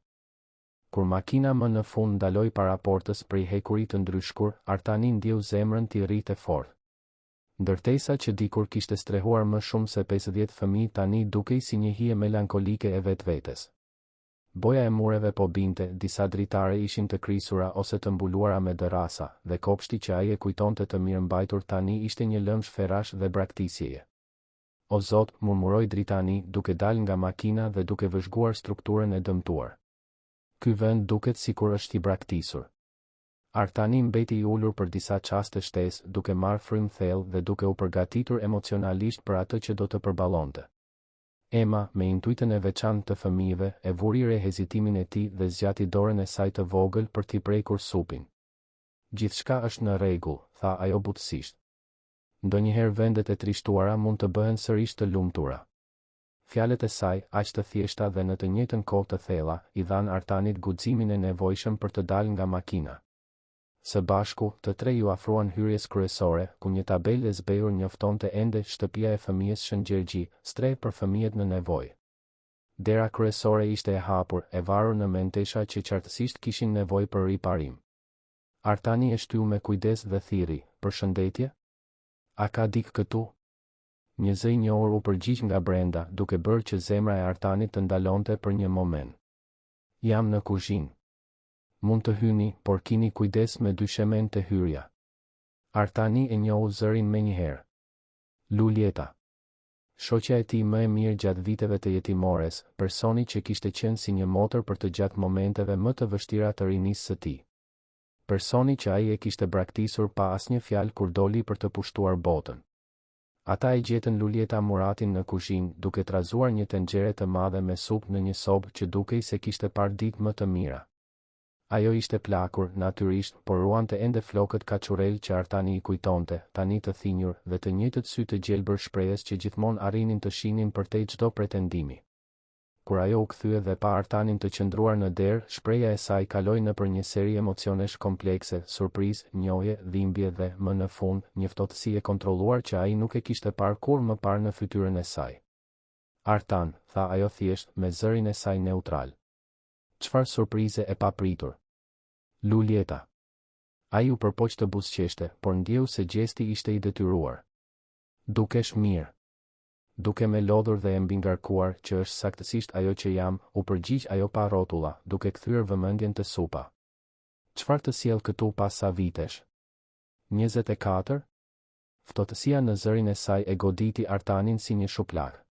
Kur makina më në fund ndaloi para portës prej hekuri të ndryshkur, Artani ndjeu zemrën t'i rrihte fort. Ndërtesa që dikur kishte strehuar më shumë se 50 fëmijë tani dukej si një hije melankolike e vetvetes. Boja e mureve po binte, disa dritare ishin të krisura ose të mbuluara me dërrasa, dhe kopshti që ai e kujtonte të mirëmbajtur tani ishte një lëmsh ferrash dhe braktisjeje. O Zot, murmuroi Dritani, duke dalë nga makina dhe duke vëzhguar strukturën e dëmtuar. Ky vend duket sikur është i braktisur. Artani mbeti i ulur për disa çaste shtesë, duke marrë frymë thellë dhe duke u përgatitur emocionalisht për atë që do të përballonte. Ema, me intuitën e veçantë të fëmijëve, e vuri re hezitimin e tij dhe zgjati dorën e saj të vogël për t'i prekur supin. Gjithçka është në rregull, tha ajo butësisht. Ndonjëherë vendet e trishtuara mund të bëhen sërish të lumtura. Fjalët e saj, aq të thjeshta dhe në të njëjtën kohë të thella, i dhanë Artanit guximin e nevojshëm për të dalë nga makina. Së bashku, të tre iu afruan hyrjes kryesore, ku një tabelë e zbehur njoftonte ende Shtëpia e Fëmijës Shën Gjergji, strehë për fëmijët në nevojë. Dera kryesore ishte e hapur, e varur në mentesha që qartësisht kishin nevojë për riparim. Artani e shtyu me kujdes dhe thirri, Përshëndetje? A ka dikë këtu? Një zë i njohur u përgjigj nga brenda, duke bërë që zemra e Artanit të ndalonte për një moment. Jam në kuzhinë. Mund të hyni, por kini kujdes me dyshemenë te hyrja. Artani e njohu zërin menjëherë. Luljeta. Shoqja e tij më e mirë gjatë viteve të jetimores, personi që kishte qenë si një motër për të gjatë momenteve më të vështira të rinisë së tij. Personi që ai e kishte braktisur pa asnjë fjalë kur doli për të pushtuar botën. Ata e gjetën Luljeta Muratin në kuzhinë, duke trazuar një tenxhere të madhe me supë në një sobë që dukej se kishte parë ditë më të mira. Ajo ishte plakur, natyrisht, por ruante ende flokët kaçurrelë që Artani i kujtonte, tani të thinjur, dhe të njëjtët sy të gjelbër shprehës që gjithmonë arrinin të shihnin përtej çdo pretendimi. Kur ajo u kthye dhe pa Artanin të qëndruar në derë, shprehja e saj kaloi nëpër një seri emocionesh komplekse, surprizë, njohje, dhimbje dhe, më në fund, një ftohtësi e kontrolluar që ai nuk e kishte parë kurrë më parë në fytyrën e saj. Artan, tha ajo thjesht, me zërin e saj neutral. Çfarë surprize e papritur. Luljeta. Ai u përpoq të buzëqeshte, por ndjeu se gjesti ishte i detyruar. Dukesh mirë. Dukem e lodhur dhe e mbingarkuar, që është saktësisht ajo që jam, u përgjigj ajo pa rrotulla, duke kthyer vëmendjen te supa. Çfarë të sjell këtu pas sa vitesh? 24? Ftohtësia në zërin e saj e goditi Artanin si një shuplakë.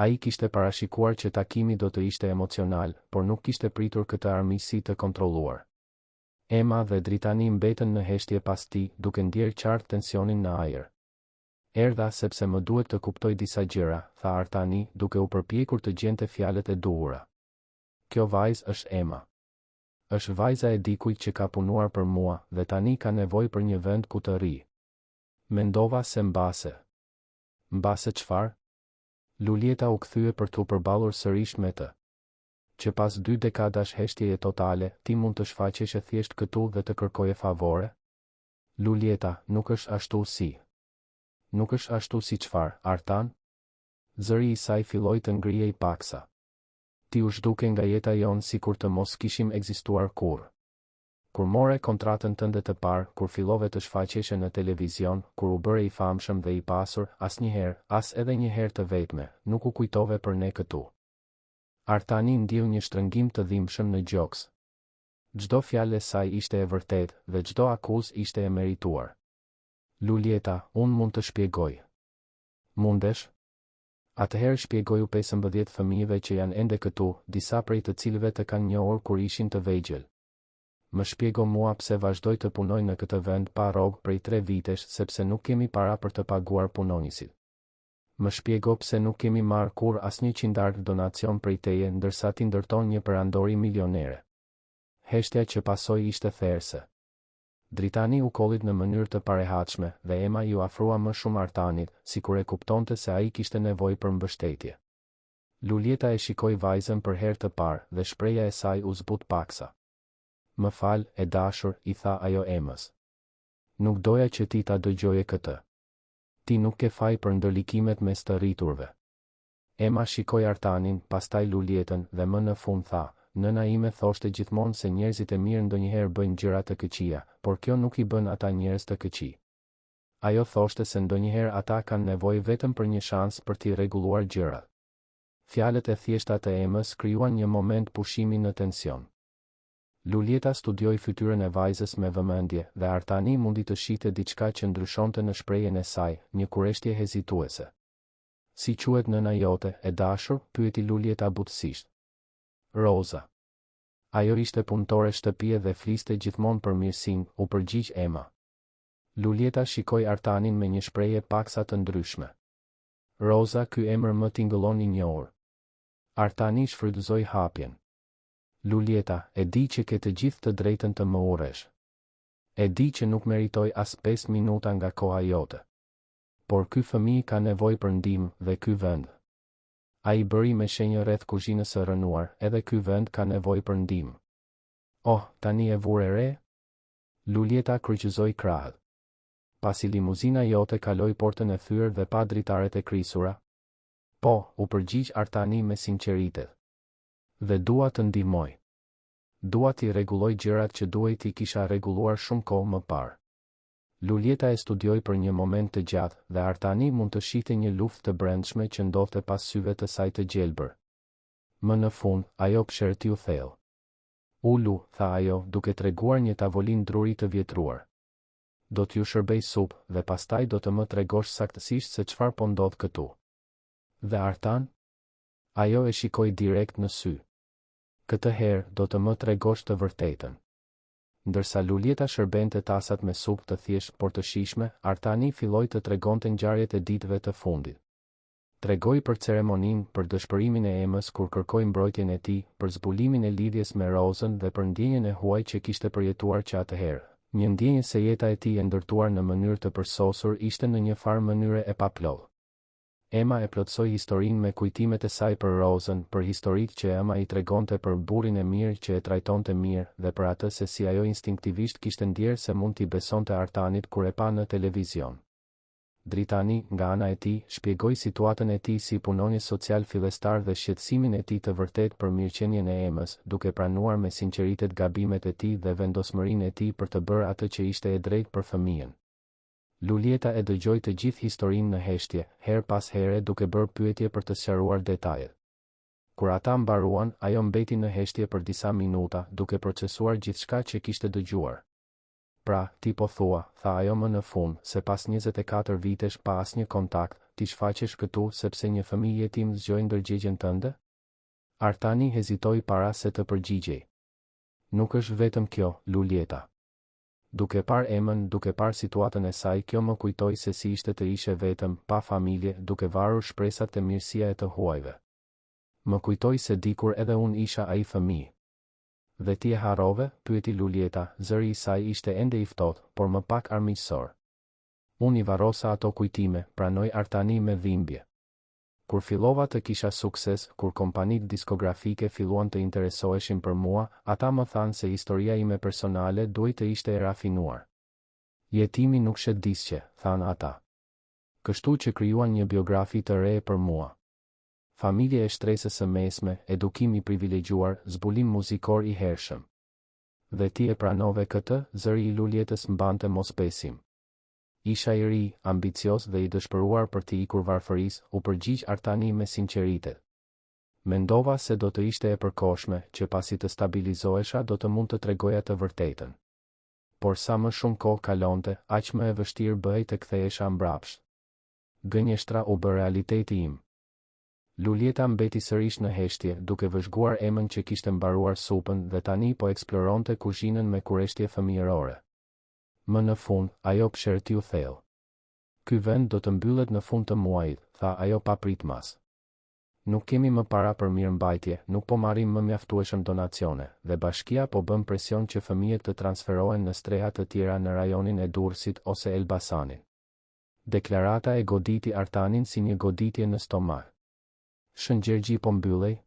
Ai kishte parashikuar që takimi do të ishte emocional, por nuk kishte pritur këtë armiqësi të kontrolluar. Ema dhe Dritani mbetën në heshtje pas tij, duke ndjerë qartë tensionin në ajër. Erdha sepse më duhet të kuptoj disa gjëra, tha Artani, duke u përpjekur të gjente fjalët e duhura. Kjo vajzë është Ema. Është vajza e dikujt që ka punuar për mua, dhe tani ka nevojë për një vend ku të rrijë. Mendova se mbase. Mbase çfarë? Luljeta u kthye për t'u përballur sërish me të. Që pas dy dekadash heshtjeje totale, ti mund të shfaqeshe thjesht këtu dhe të kërkoje favore? Luljeta, nuk është ashtu si. Nuk është ashtu si çfarë, Artan? Zëri i saj filloi të ngrihej paksa. Ti u zhduke nga jeta jonë sikur të mos kishim ekzistuar kurrë. Kur more kontratën tënde të parë, kur fillove të shfaqeshe në televizion, kur u bëre i famshëm dhe i pasur, asnjëherë, as edhe një herë të vetme, nuk u kujtove për ne këtu. Artani ndjeu një shtrëngim të dhimbshëm në gjoks. Çdo fjalë e saj ishte e vërtetë, dhe çdo akuzë ishte e merituar. Luljeta, unë mund të shpjegoj. Mundesh? Atëherë shpjegoju 15 fëmijëve që janë ende këtu, disa prej të cilëve të kanë njohur kur ishin të vegjël. Më shpjego mua pse vazhdoj të punoj në këtë vend pa rrogë prej tre vitesh sepse nuk kemi para për të paguar punonjësit. Më shpjego pse nuk kemi marrë kurrë asnjë qindarkë donacion prej teje ndërsa ti ndërton një perandori milionere. Heshtja që pasoi ishte therëse. Dritani u kollit në mënyrë të parehatshme, dhe Ema iu afrua më shumë Artanit, sikur e kuptonte se ai kishte nevojë për mbështetje. Luljeta e shikoi vajzën për herë të parë, dhe shprehja e saj u zbut paksa. Më fal, e dashur, i tha ajo Emës. Nuk doja që ti ta dëgjoje këtë. Ti nuk ke faj për ndërlikimet mes të rriturve. Ema shikoi Artanin, pastaj Luljetën, dhe më në fund tha, Nëna ime thoshte gjithmonë se njerëzit e mirë ndonjëherë bëjnë gjëra të këqija, por kjo nuk i bën ata njerëz të këqij. Ajo thoshte se ndonjëherë ata kanë nevojë vetëm për një shans për t'i rregulluar gjërat. Fjalët e thjeshta të Emës krijuan një moment pushimi në tension. Luljeta studioi fytyrën e vajzës me vëmendje, dhe Artani mundi të shihte diçka që ndryshonte në shprehjen e saj, një kureshtje hezituese. Si quhet nëna jote, e dashur? pyeti Luljeta butësisht. Roza. Ajo ishte punëtore shtëpie dhe fliste gjithmonë për mirësinë, u përgjigj Ema. Luljeta shikoi Artanin me një shprehje paksa të ndryshme. Roza, ky emër më tingëllon i njohur. Artani shfrytëzoi hapjen. Luljeta, e di që ke të gjithë të drejtën të më urresh. E di që nuk meritoj as pesë minuta nga koha jote. Por ky fëmijë ka nevojë për ndihmë, dhe ky vend. Ai bëri me shenjë rreth kuzhinës së rrënuar, edhe ky vend ka nevojë për ndihmë. Oh, tani e vure re? Luljeta kryqëzoi krahët. Pasi limuzina jote kaloi portën e thyer dhe pa dritaret e krisura? Po, u përgjigj Artani me sinqeritet. Dhe dua të ndihmoj. Dua t'i rregulloj gjërat që duhej t'i kisha rregulluar shumë kohë më parë. Luljeta e studioi për një moment të gjatë, dhe Artani mund të shihte një luftë të brendshme që ndodhte pas syve të saj të gjelbër. Më në fund, ajo psherëtiu thellë. Ulu, tha ajo, duke treguar një tavolinë druri të vjetruar. Do t'ju shërbej supë, dhe pastaj do të më tregosh saktësisht se çfarë po ndodh këtu. Dhe Artan? Ajo e shikoi direkt në sy. Këtë herë, do të më tregosh të vërtetën. Ndërsa Luljeta shërbente tasat me supë të thjeshtë por të shijshme, Artani filloi të tregonte ngjarjet e ditëve të fundit. Tregoi për ceremoninë, për dëshpërimin e Emës kur kërkoi mbrojtjen e tij, për zbulimin e lidhjes me Rozën dhe për ndjenjën e huaj që kishte përjetuar që atëherë. Një ndjenjë se jeta e tij e ndërtuar në mënyrë të përsosur ishte në një farë mënyre e paplotë. Ema e plotësoi historinë me kujtimet e saj për Rozën, për historitë që e ëma i tregonte për burrin e mirë që e trajtonte mirë dhe për atë se si ajo instinktivisht kishte ndjerë se mund t'i besonte Artanit kur e pa në televizion. Dritani, nga ana e tij, shpjegoi situatën e tij si punonjës social fillestar dhe shqetësimin e tij të vërtetë për mirëqenien e Emës, duke pranuar me sinqeritet gabimet e tij dhe vendosmërinë e tij për të bërë atë që ishte e drejtë për fëmijën. Luljeta e dëgjoi të gjithë historinë në heshtje, herë pas here duke bërë pyetje për të sqaruar detajet. Kur ata mbaruan, ajo mbeti në heshtje për disa minuta, duke procesuar gjithçka që kishte dëgjuar. Pra, ti po thua, tha ajo më në fund, se pas 24 vitesh pa asnjë kontakt, ti shfaqesh këtu sepse një fëmijë jetim zgjoi ndërgjegjen tënde? Artani hezitoi para se të përgjigjej. Nuk është vetëm kjo, Luljeta. Duke parë Emën, duke parë situatën e saj kjo më kujtoi se si ishte të ishe vetëm, pa familje, duke varur shpresat te mirësia e të huajve. Më kujtoi se dikur edhe unë isha ai fëmijë. Dhe ti e harrove? pyeti Luljeta, zëri i saj ishte ende i ftohtë, por më pak armiqësor. Unë i varrosa ato kujtime, pranoi Artani me dhimbje. Kur fillova të kisha sukses, kur kompanitë diskografike filluan të interesoheshin për mua, ata më thanë se historia ime personale duhej të ishte e rafinuar. Jetimi nuk shet disqe, thanë ata. Kështu që krijuan një biografi të re për mua. Familje e shtresës së mesme, edukim i privilegjuar, zbulim muzikor i hershëm. Dhe ti e pranove këtë? Zëri i Luljetës mbante mosbesim. Isha i ri, ambicioz dhe i dëshpëruar për t'i ikur varfërisë, u përgjigj Artani me sinqeritet. Mendova se do të ishte e përkohshme, që pasi të stabilizohesha do të mund të tregoja të vërtetën. Por sa më shumë kohë kalonte, aq më e vështirë bëhej të kthehesha mbrapsht. Gënjeshtra u bë realiteti im. Luljeta mbeti sërish në heshtje, duke vëzhguar Emën që kishte mbaruar supën dhe tani po eksploronte kuzhinën me kureshtje fëmijërore. Më në fund, ajo psherëtiu thellë. Ky vend do të mbyllet në fund të muajit, tha ajo papritmas. Nuk kemi më para për mirëmbajtje, nuk po marrim më mjaftueshëm donacione, dhe bashkia po bën presion që fëmijët të transferohen në streha të tjera në rajonin e Durrësit ose Elbasanit. Deklarata e goditi Artanin si një goditje në stomak. Shën Gjergji po mbyllej?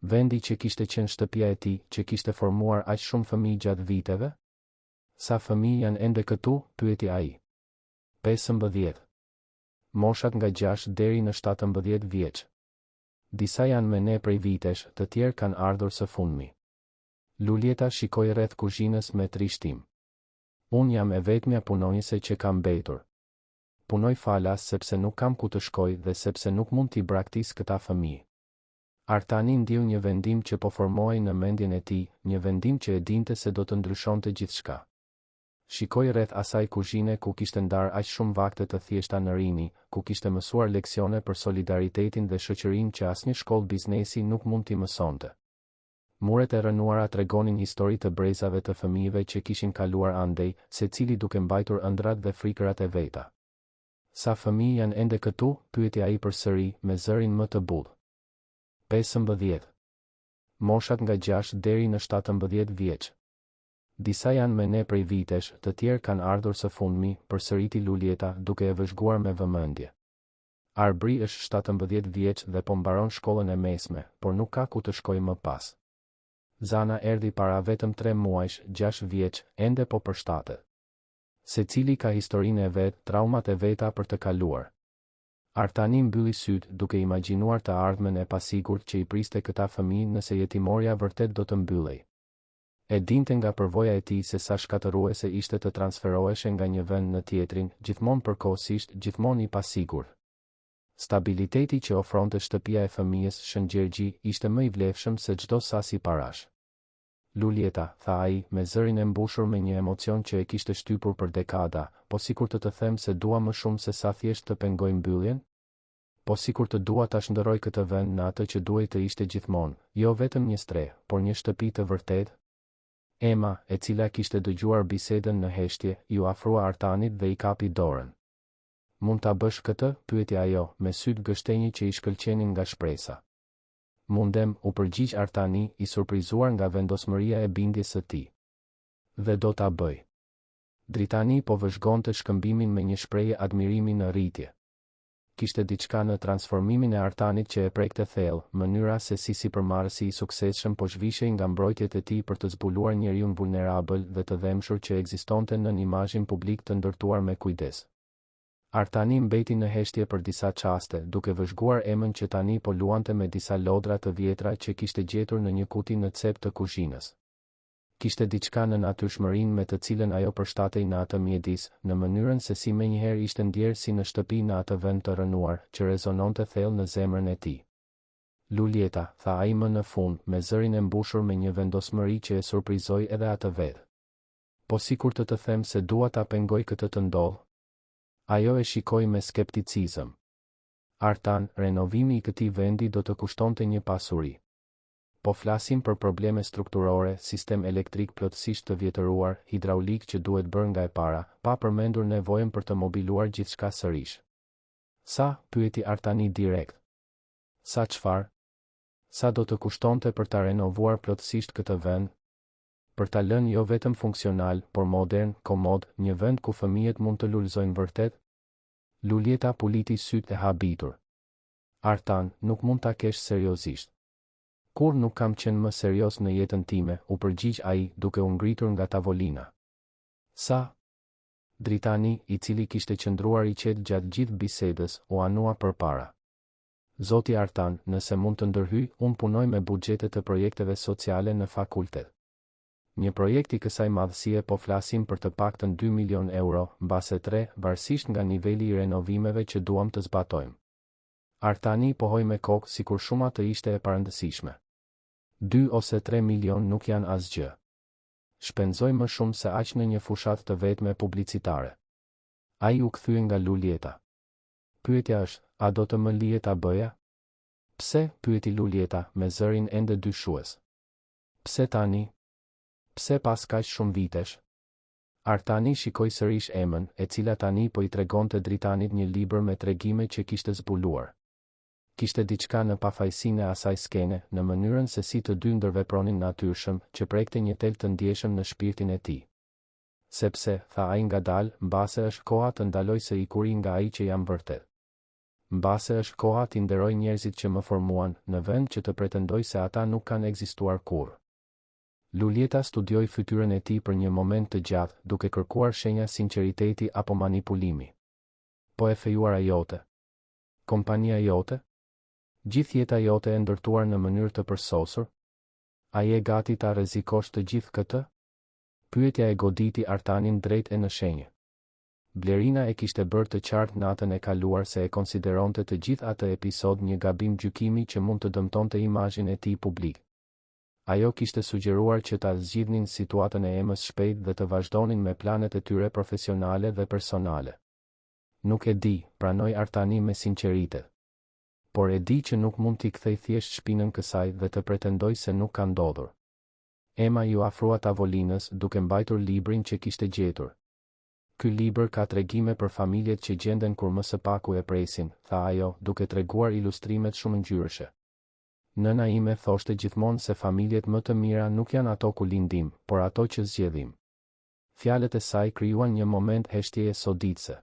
Vendi që kishte qenë shtëpia e tij, që kishte formuar aq shumë fëmijë gjatë viteve? Sa fëmijë janë ende këtu? pyeti ai. 15. Moshat nga gjashtë deri në 17 vjeç. Disa janë me ne prej vitesh, të tjerë kanë ardhur së fundmi. Luljeta shikoi rreth kuzhinës me trishtim. Unë jam e vetmja punonjëse që kam mbetur. Punoj falas sepse nuk kam ku të shkoj dhe sepse nuk mund t'i braktis këta fëmijë. Artani ndjeu një vendim që po formohej në mendjen e tij, një vendim që e dinte se do të ndryshonte gjithçka. Shikoi rreth asaj kuzhine ku kishte ndarë aq shumë vakte të thjeshta në rini, ku kishte mësuar leksione për solidaritetin dhe shoqërinë që asnjë shkollë biznesi nuk mund t'i mësonte. Muret e rrënuara tregonin histori të brezave të fëmijëve që kishin kaluar andej, secili duke mbajtur ëndrrat dhe frikërat e veta. Sa fëmijë janë ende këtu? pyeti ai përsëri, me zërin më të butë. 15. Moshat nga gjashtë deri në 17 vjeç. Disa janë me ne prej vitesh, të tjerë kanë ardhur së fundmi, përsëriti Luljeta, duke e vëzhguar me vëmendje. Arbri është 17 vjeç dhe po mbaron shkollën e mesme, por nuk ka ku të shkojë më pas. Zana erdhi para vetëm tre muajsh, gjashtë vjeç, ende po përshtatet. Secili ka historinë e vet, traumat e veta për të kaluar. Artani mbylli sytë, duke imagjinuar të ardhmen e pasigurt që i priste këta fëmijë nëse jetimorja vërtet do të mbyllej. E dinte nga përvoja e tij se sa shkatërruese ishte të transferoheshe nga një vend në tjetrin, gjithmonë përkohësisht, gjithmonë i pasigurt. Stabiliteti që ofronte shtëpia e fëmijës Shën Gjergji ishte më i vlefshëm se çdo sasi parash. Luljeta, tha ai, me zërin e mbushur me një emocion që e kishte shtypur për dekada, po sikur të të them se dua më shumë se sa thjesht të pengoj mbylljen? Po sikur të dua ta shndërroj këtë vend në atë që duhej të ishte gjithmonë, jo vetëm një strehë, por një shtëpi të vërtetë? Ema, e cila kishte dëgjuar bisedën në heshtje, iu afrua Artanit dhe i kapi dorën. Mund ta bësh këtë? pyeti ajo, me sytë gështenjë që i shkëlqenin nga shpresa. Mundem, u përgjigj Artani, i surprizuar nga vendosmëria e bindjes së tij. Dhe do ta bëj. Dritani po vëzhgonte shkëmbimin me një shprehje admirimi në rritje. Kishte diçka në transformimin e Artanit që e prekte thellë, mënyra se si sipërmarrësi i suksesshëm po zhvishej nga mbrojtjet e tij për të zbuluar njeriun vulnerabël dhe të dhembshur që ekzistonte nën imazhin publik të ndërtuar me kujdes. Artani mbeti në heshtje për disa çaste, duke vëzhguar Emën që tani po luante me disa lodra të vjetra që kishte gjetur në një kuti në cep të kuzhinës. Kishte diçka në natyrshmërinë me të cilën ajo përshtatej në atë mjedis, në mënyrën se si menjëherë ishte ndjerë si në shtëpi në atë vend të rrënuar, që rezononte thellë në zemrën e tij. Luljeta, tha ai më në fund, me zërin e mbushur me një vendosmëri që e surprizoi edhe atë vetë. Po sikur të të them se dua ta pengoj këtë të ndodhë? Ajo e shikoi me skepticizëm. Artan, renovimi i këtij vendi do të kushtonte një pasuri. Po flasim për probleme strukturore, sistem elektrik plotësisht të vjetëruar, hidraulikë që duhet bërë nga e para, pa përmendur nevojën për të mobiluar gjithçka sërish. Sa? pyeti Artani direkt. Sa çfarë? Sa do të kushtonte për ta renovuar plotësisht këtë vend? Për ta lënë jo vetëm funksional, por modern, komod, një vend ku fëmijët mund të lulëzojnë vërtet? Luljeta puliti sytë e habitur. Artan, nuk mund ta kesh seriozisht. Kurrë nuk kam qenë më serioz në jetën time, u përgjigj ai, duke u ngritur nga tavolina. Sa? Dritani, i cili kishte qëndruar i qetë gjatë gjithë bisedës, u anua përpara. Zoti Artan, nëse mund të ndërhyj, unë punoj me buxhete të projekteve sociale në fakultet. Një projekt i kësaj madhësie po flasim për të paktën dy milionë euro, mbase tre, varësisht nga niveli i renovimeve që duam të zbatojmë. Artani pohoi me kokë sikur shuma të ishte e parëndësishme. Dy ose tre milionë nuk janë asgjë. Shpenzoj më shumë se aq në një fushatë të vetme publicitare. Ai u kthye nga Luljeta. Pyetja është, a do të më lije ta bëja? Pse, pyeti Luljeta, me zërin ende dyshues. Pse tani? Pse pas kaq shumë vitesh? Artani shikoi sërish Emën, e cila tani po i tregonte Dritanit një libër me tregime që kishte zbuluar. Kishte diçka në pafajësinë e asaj skene, në mënyrën se si të dy ndërvepronin natyrshëm, që prekte një tel të ndjeshëm në shpirtin e tij. Sepse, tha ai ngadalë, mbase është koha të ndaloj së ikuri nga ai që jam vërtet. Mbase është koha t'i nderoj njerëzit që më formuan, në vend që të pretendoj se ata nuk kanë ekzistuar kurrë. Luljeta studioi fytyrën e tij për një moment të gjatë, duke kërkuar shenja sinqeriteti apo manipulimi. Po e fejuara jote? Kompania jote? Gjithë jeta jote e ndërtuar në mënyrë të përsosur? A je gati ta rrezikosh të gjithë këtë? Pyetja e goditi Artanin drejt e në shenjë. Blerina e kishte bërë të qartë natën e kaluar se e konsideronte të gjithë atë episod një gabim gjykimi që mund të dëmtonte imazhin e tij publik. Ajo kishte sugjeruar që ta zgjidhnin situatën e Emës shpejt dhe të vazhdonin me planet e tyre profesionale dhe personale. Nuk e di, pranoi Artani me sinqeritet. Por e di që nuk mund t'i kthej thjesht shpinën kësaj dhe të pretendoj se nuk ka ndodhur. Ema iu afrua tavolinës, duke mbajtur librin që kishte gjetur. Ky libër ka tregime për familjet që gjenden kur më së paku e presin, tha ajo, duke treguar ilustrimet shumëngjyrëshe. Nëna ime thoshte gjithmonë se familjet më të mira nuk janë ato ku lindim, por ato që zgjedhim. Fjalët e saj krijuan një moment heshtjeje soditëse.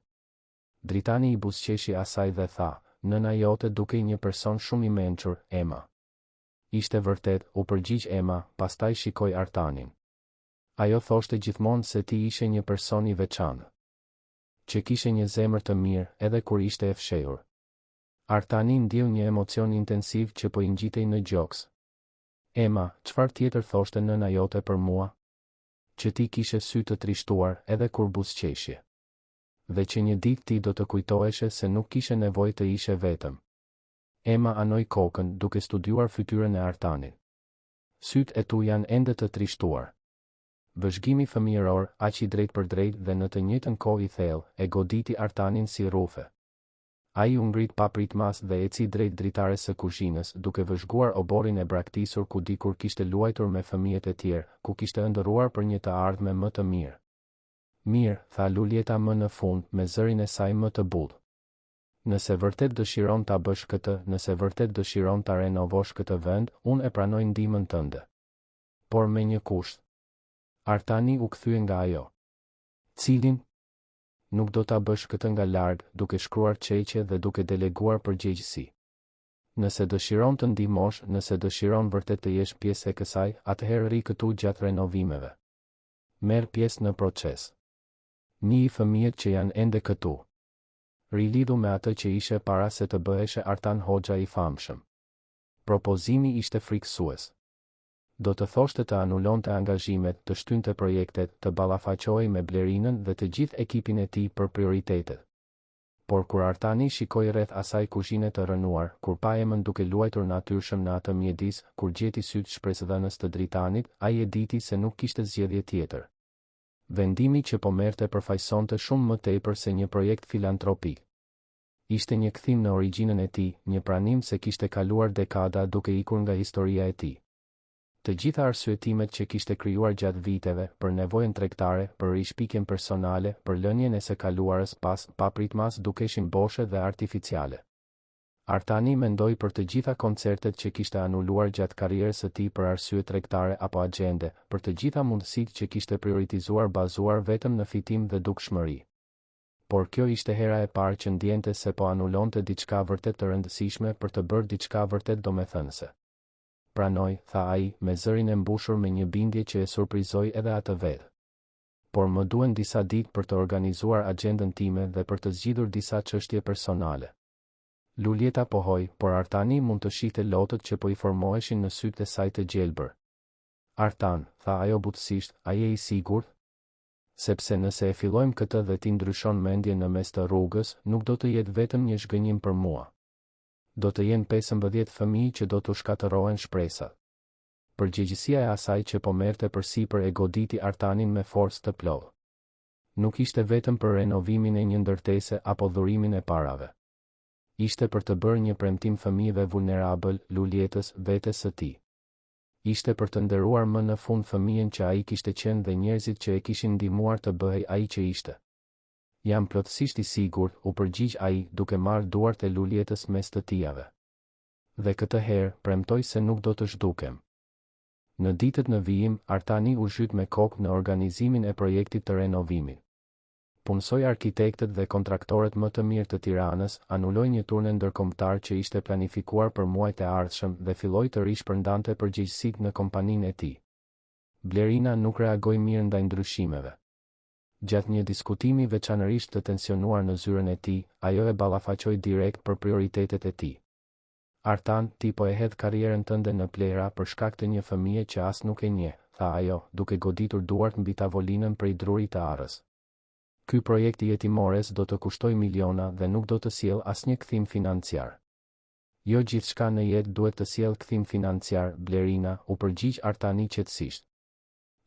Dritani i buzëqeshi asaj dhe tha, Nëna jote dukej një person shumë i mençur, Ema. Ishte vërtet, u përgjigj Ema, pastaj shikoi Artanin. Ajo thoshte gjithmonë se ti ishe një person i veçantë. Që kishe një zemër të mirë, edhe kur ishte e fshehur. Artani ndjeu një emocion intensiv që po i ngjitej në gjoks. Ema, çfarë tjetër thoshte nëna jote për mua? Që ti kishe sy të trishtuar, edhe kur buzëqeshje. Dhe që një ditë ti do të kujtoheshe se nuk kishe nevojë të ishe vetëm. Ema anoi kokën, duke studiuar fytyrën e Artanit. Sytë e tu janë ende të trishtuar. Vëzhgimi fëmijëror, aq i drejtpërdrejtë dhe në të njëjtën kohë i thellë, e goditi Artanin si rrufe. Ai u ngrit papritmas dhe eci drejt dritares së kuzhinës, duke vëzhguar oborrin e braktisur ku dikur kishte luajtur me fëmijët e tjerë, ku kishte ëndërruar për një të ardhme më të mirë. Mirë, tha Luljeta më në fund, me zërin e saj më të butë. Nëse vërtet dëshiron ta bësh këtë, nëse vërtet dëshiron ta renovosh këtë vend, unë e pranoj ndihmën tënde. Por me një kusht. Artani u kthye nga ajo. Cilin? Nuk do ta bësh këtë nga larg, duke shkruar çeqe dhe duke deleguar përgjegjësi. Nëse dëshiron të ndihmosh, nëse dëshiron vërtet të jesh pjesë e kësaj, atëherë rri këtu gjatë renovimeve. Merr pjesë në proces. Njihi fëmijët që janë ende këtu. Rilidhu me atë që ishe para se të bëheshe Artan Hoxha i famshëm. Propozimi ishte frikësues. Do të thoshte të anulonte angazhimet, të shtynte projektet, të ballafaqohej me Blerinën dhe të gjithë ekipin e tij për prioritetet. Por kur Artani shikoi rreth asaj kuzhine të rrënuar, kur pa Emën duke luajtur natyrshëm në atë mjedis, kur gjeti sytë shpresëdhënës të Dritanit, ai e diti se nuk kishte zgjedhje tjetër. Vendimi që po merrte përfaqësonte shumë më tepër se një projekt filantropik. Ishte një kthim në origjinën e tij, një pranim se kishte kaluar dekada duke ikur nga historia e tij. Të gjitha arsyetimet që kishte krijuar gjatë viteve, për nevojën tregtare, për rishpikjen personale, për lënien e së kaluarës pas, papritmas dukeshin boshe dhe artificiale. Artani mendoi për të gjitha koncertet që kishte anuluar gjatë karrierës së tij për arsye tregtare apo axhende, për të gjitha mundësitë që kishte prioritizuar bazuar vetëm në fitim dhe dukshmëri. Por kjo ishte hera e parë që ndjente se po anulonte diçka vërtet të rëndësishme për të bërë diçka vërtet domethënëse. Pranoj, tha ai, me zërin e mbushur me një bindje që e surprizoi edhe atë vetë. Por më duhen disa ditë për të organizuar axhendën time dhe për të zgjidhur disa çështje personale. Luljeta pohoi, por Artani mund të shihte lotët që po i formoheshin në sytë e saj të gjelbër. Artan, tha ajo butësisht, a je i sigurt? Sepse nëse e fillojmë këtë dhe ti ndryshon mendje në mes të rrugës, nuk do të jetë vetëm një zhgënjim për mua. Do të jenë 15 fëmijë që do t'u shkatërrohen shpresat. Përgjegjësia e asaj që po merrte përsipër e goditi Artanin me forcë të plotë. Nuk ishte vetëm për renovimin e një ndërtese apo dhurimin e parave. Ishte për të bërë një premtim fëmijëve vulnerabël, Luljetës, vetes së tij. Ishte për të nderuar më në fund fëmijën që ai kishte qenë dhe njerëzit që e kishin ndihmuar të bëhej ai që ishte. Jam plotësisht i sigurt, u përgjigj ai, duke marrë duart e Luljetës mes të tijave. Dhe këtë herë, premtoj se nuk do të zhdukem. Në ditët në vijim, Artani u zhyt me kokë në organizimin e projektit të renovimit. Punësoi arkitektët dhe kontraktorët më të mirë të Tiranës, anuloi një turne ndërkombëtar që ishte planifikuar për muajt e ardhshëm dhe filloi të rishpërndante përgjegjësitë në kompaninë e tij. Blerina nuk reagoi mirë ndaj ndryshimeve. Gjatë një diskutimi veçanërisht të tensionuar në zyrën e tij, ajo e ballafaqoi direkt për prioritetet e tij. Artan, ti po e hedh karrierën tënde në plehra për shkak të një fëmije që as nuk e njeh, tha ajo, duke goditur duart mbi tavolinën prej druri të arrës. Ky projekt i jetimores do të kushtojë miliona dhe nuk do të sjellë asnjë kthim financiar. Jo gjithçka në jetë duhet të sjellë kthim financiar, Blerina, u përgjigj Artani qetësisht.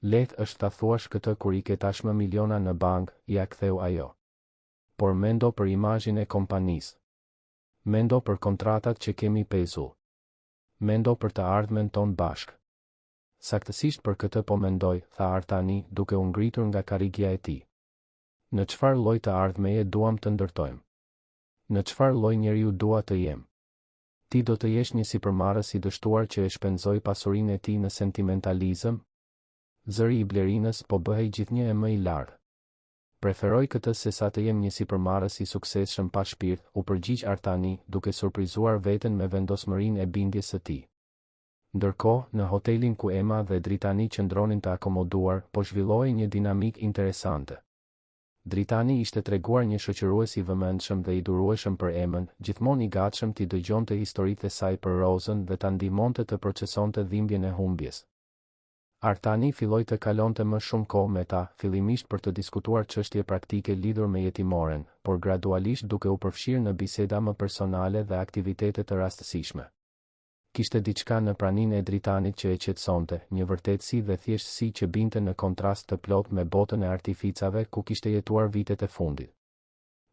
Lehtë është ta thuash këtë kur i ke tashmë miliona në bankë, ia ktheu ajo. Por mendo për imazhin e kompanisë. Mendo për kontratat që kemi pezull. Mendo për të ardhmen tonë bashkë. Saktësisht për këtë po mendoj, tha Artani, duke u ngritur nga karrigia e tij. Në çfarë lloj të ardhmeje duam të ndërtojmë? Në çfarë lloj njeriu dua të jem? Ti do të jesh një sipërmarrës i dështuar që e shpenzoi pasurinë e tij në sentimentalizëm? Zëri i Blerinës po bëhej gjithnjë e më i lartë. Preferoj këtë sesa të jem një sipërmarrës i suksesshëm pa shpirt, u përgjigj Artani, duke surprizuar veten me vendosmërinë e bindjes së tij. Ndërkohë, në hotelin ku Ema dhe Dritani qëndronin të akomoduar, po zhvillohej një dinamikë interesante. Dritani ishte treguar një shoqërues i vëmendshëm dhe i durueshëm për Emën, gjithmonë i gatshëm t'i dëgjonte historitë e saj për Rozën dhe ta ndihmonte të procesonte dhimbjen e humbjes. Artani filloi të kalonte më shumë kohë me ta, fillimisht për të diskutuar çështje praktike lidhur me jetimoren, por gradualisht duke u përfshirë në biseda më personale dhe aktivitete të rastësishme. Kishte diçka në praninë e Dritanit që e qetësonte, një vërtetësi dhe thjeshtësi që binte në kontrast të plotë me botën e artificave ku kishte jetuar vitet e fundit.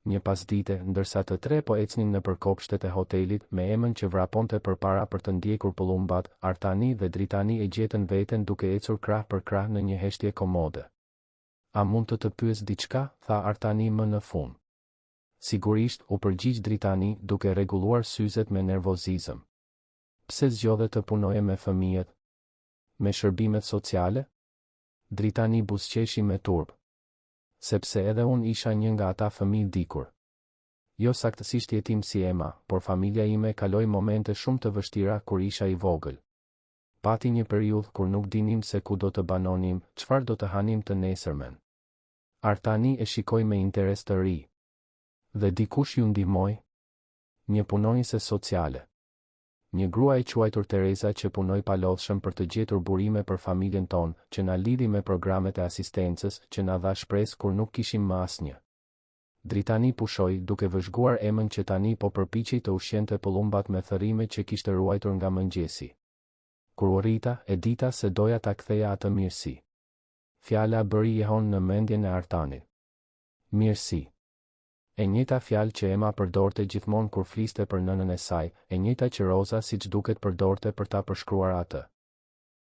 Një pasdite, ndërsa të tre po ecnin nëpër kopshtet e hotelit, me Emën që vraponte përpara për të ndjekur pëllumbat, Artani dhe Dritani e gjetën veten duke ecur krah për krah në një heshtje komode. A mund të të pyes diçka? tha Artani më në fund. Sigurisht, u përgjigj Dritani, duke rregulluar syzet me nervozizëm. Pse zgjodhe të punoje me fëmijët? Me shërbimet sociale? Dritani buzëqeshi me turp. Sepse edhe unë isha një nga ata fëmijë dikur. Jo saktësisht jetim si Ema, por familja ime kaloi momente shumë të vështira kur isha i vogël. Pati një periudhë kur nuk dinim se ku do të banonim, çfarë do të hanim të nesërmen. Artani e shikoi me interes të ri. Dhe dikush ju ndihmoi? Një punonjëse sociale. Një grua e quajtur Tereza që punoi palodhshëm për të gjetur burime për familjen tonë, që na lidhi me programet e asistencës, që na dha shpresë kur nuk kishim më asnjë. Dritani pushoi, duke vëzhguar Emën që tani po përpiqej të ushqente pëllumbat me thërrime që kishte ruajtur nga mëngjesi. Kur u rrita, e dita se doja ta ktheja atë mirësi. Fjala bëri jehonë në mendjen e Artanit. Mirësi. E njëjta fjalë që Ema përdorte gjithmonë kur fliste për nënën e saj, e njëjta që Roza siç duket përdorte për ta përshkruar atë.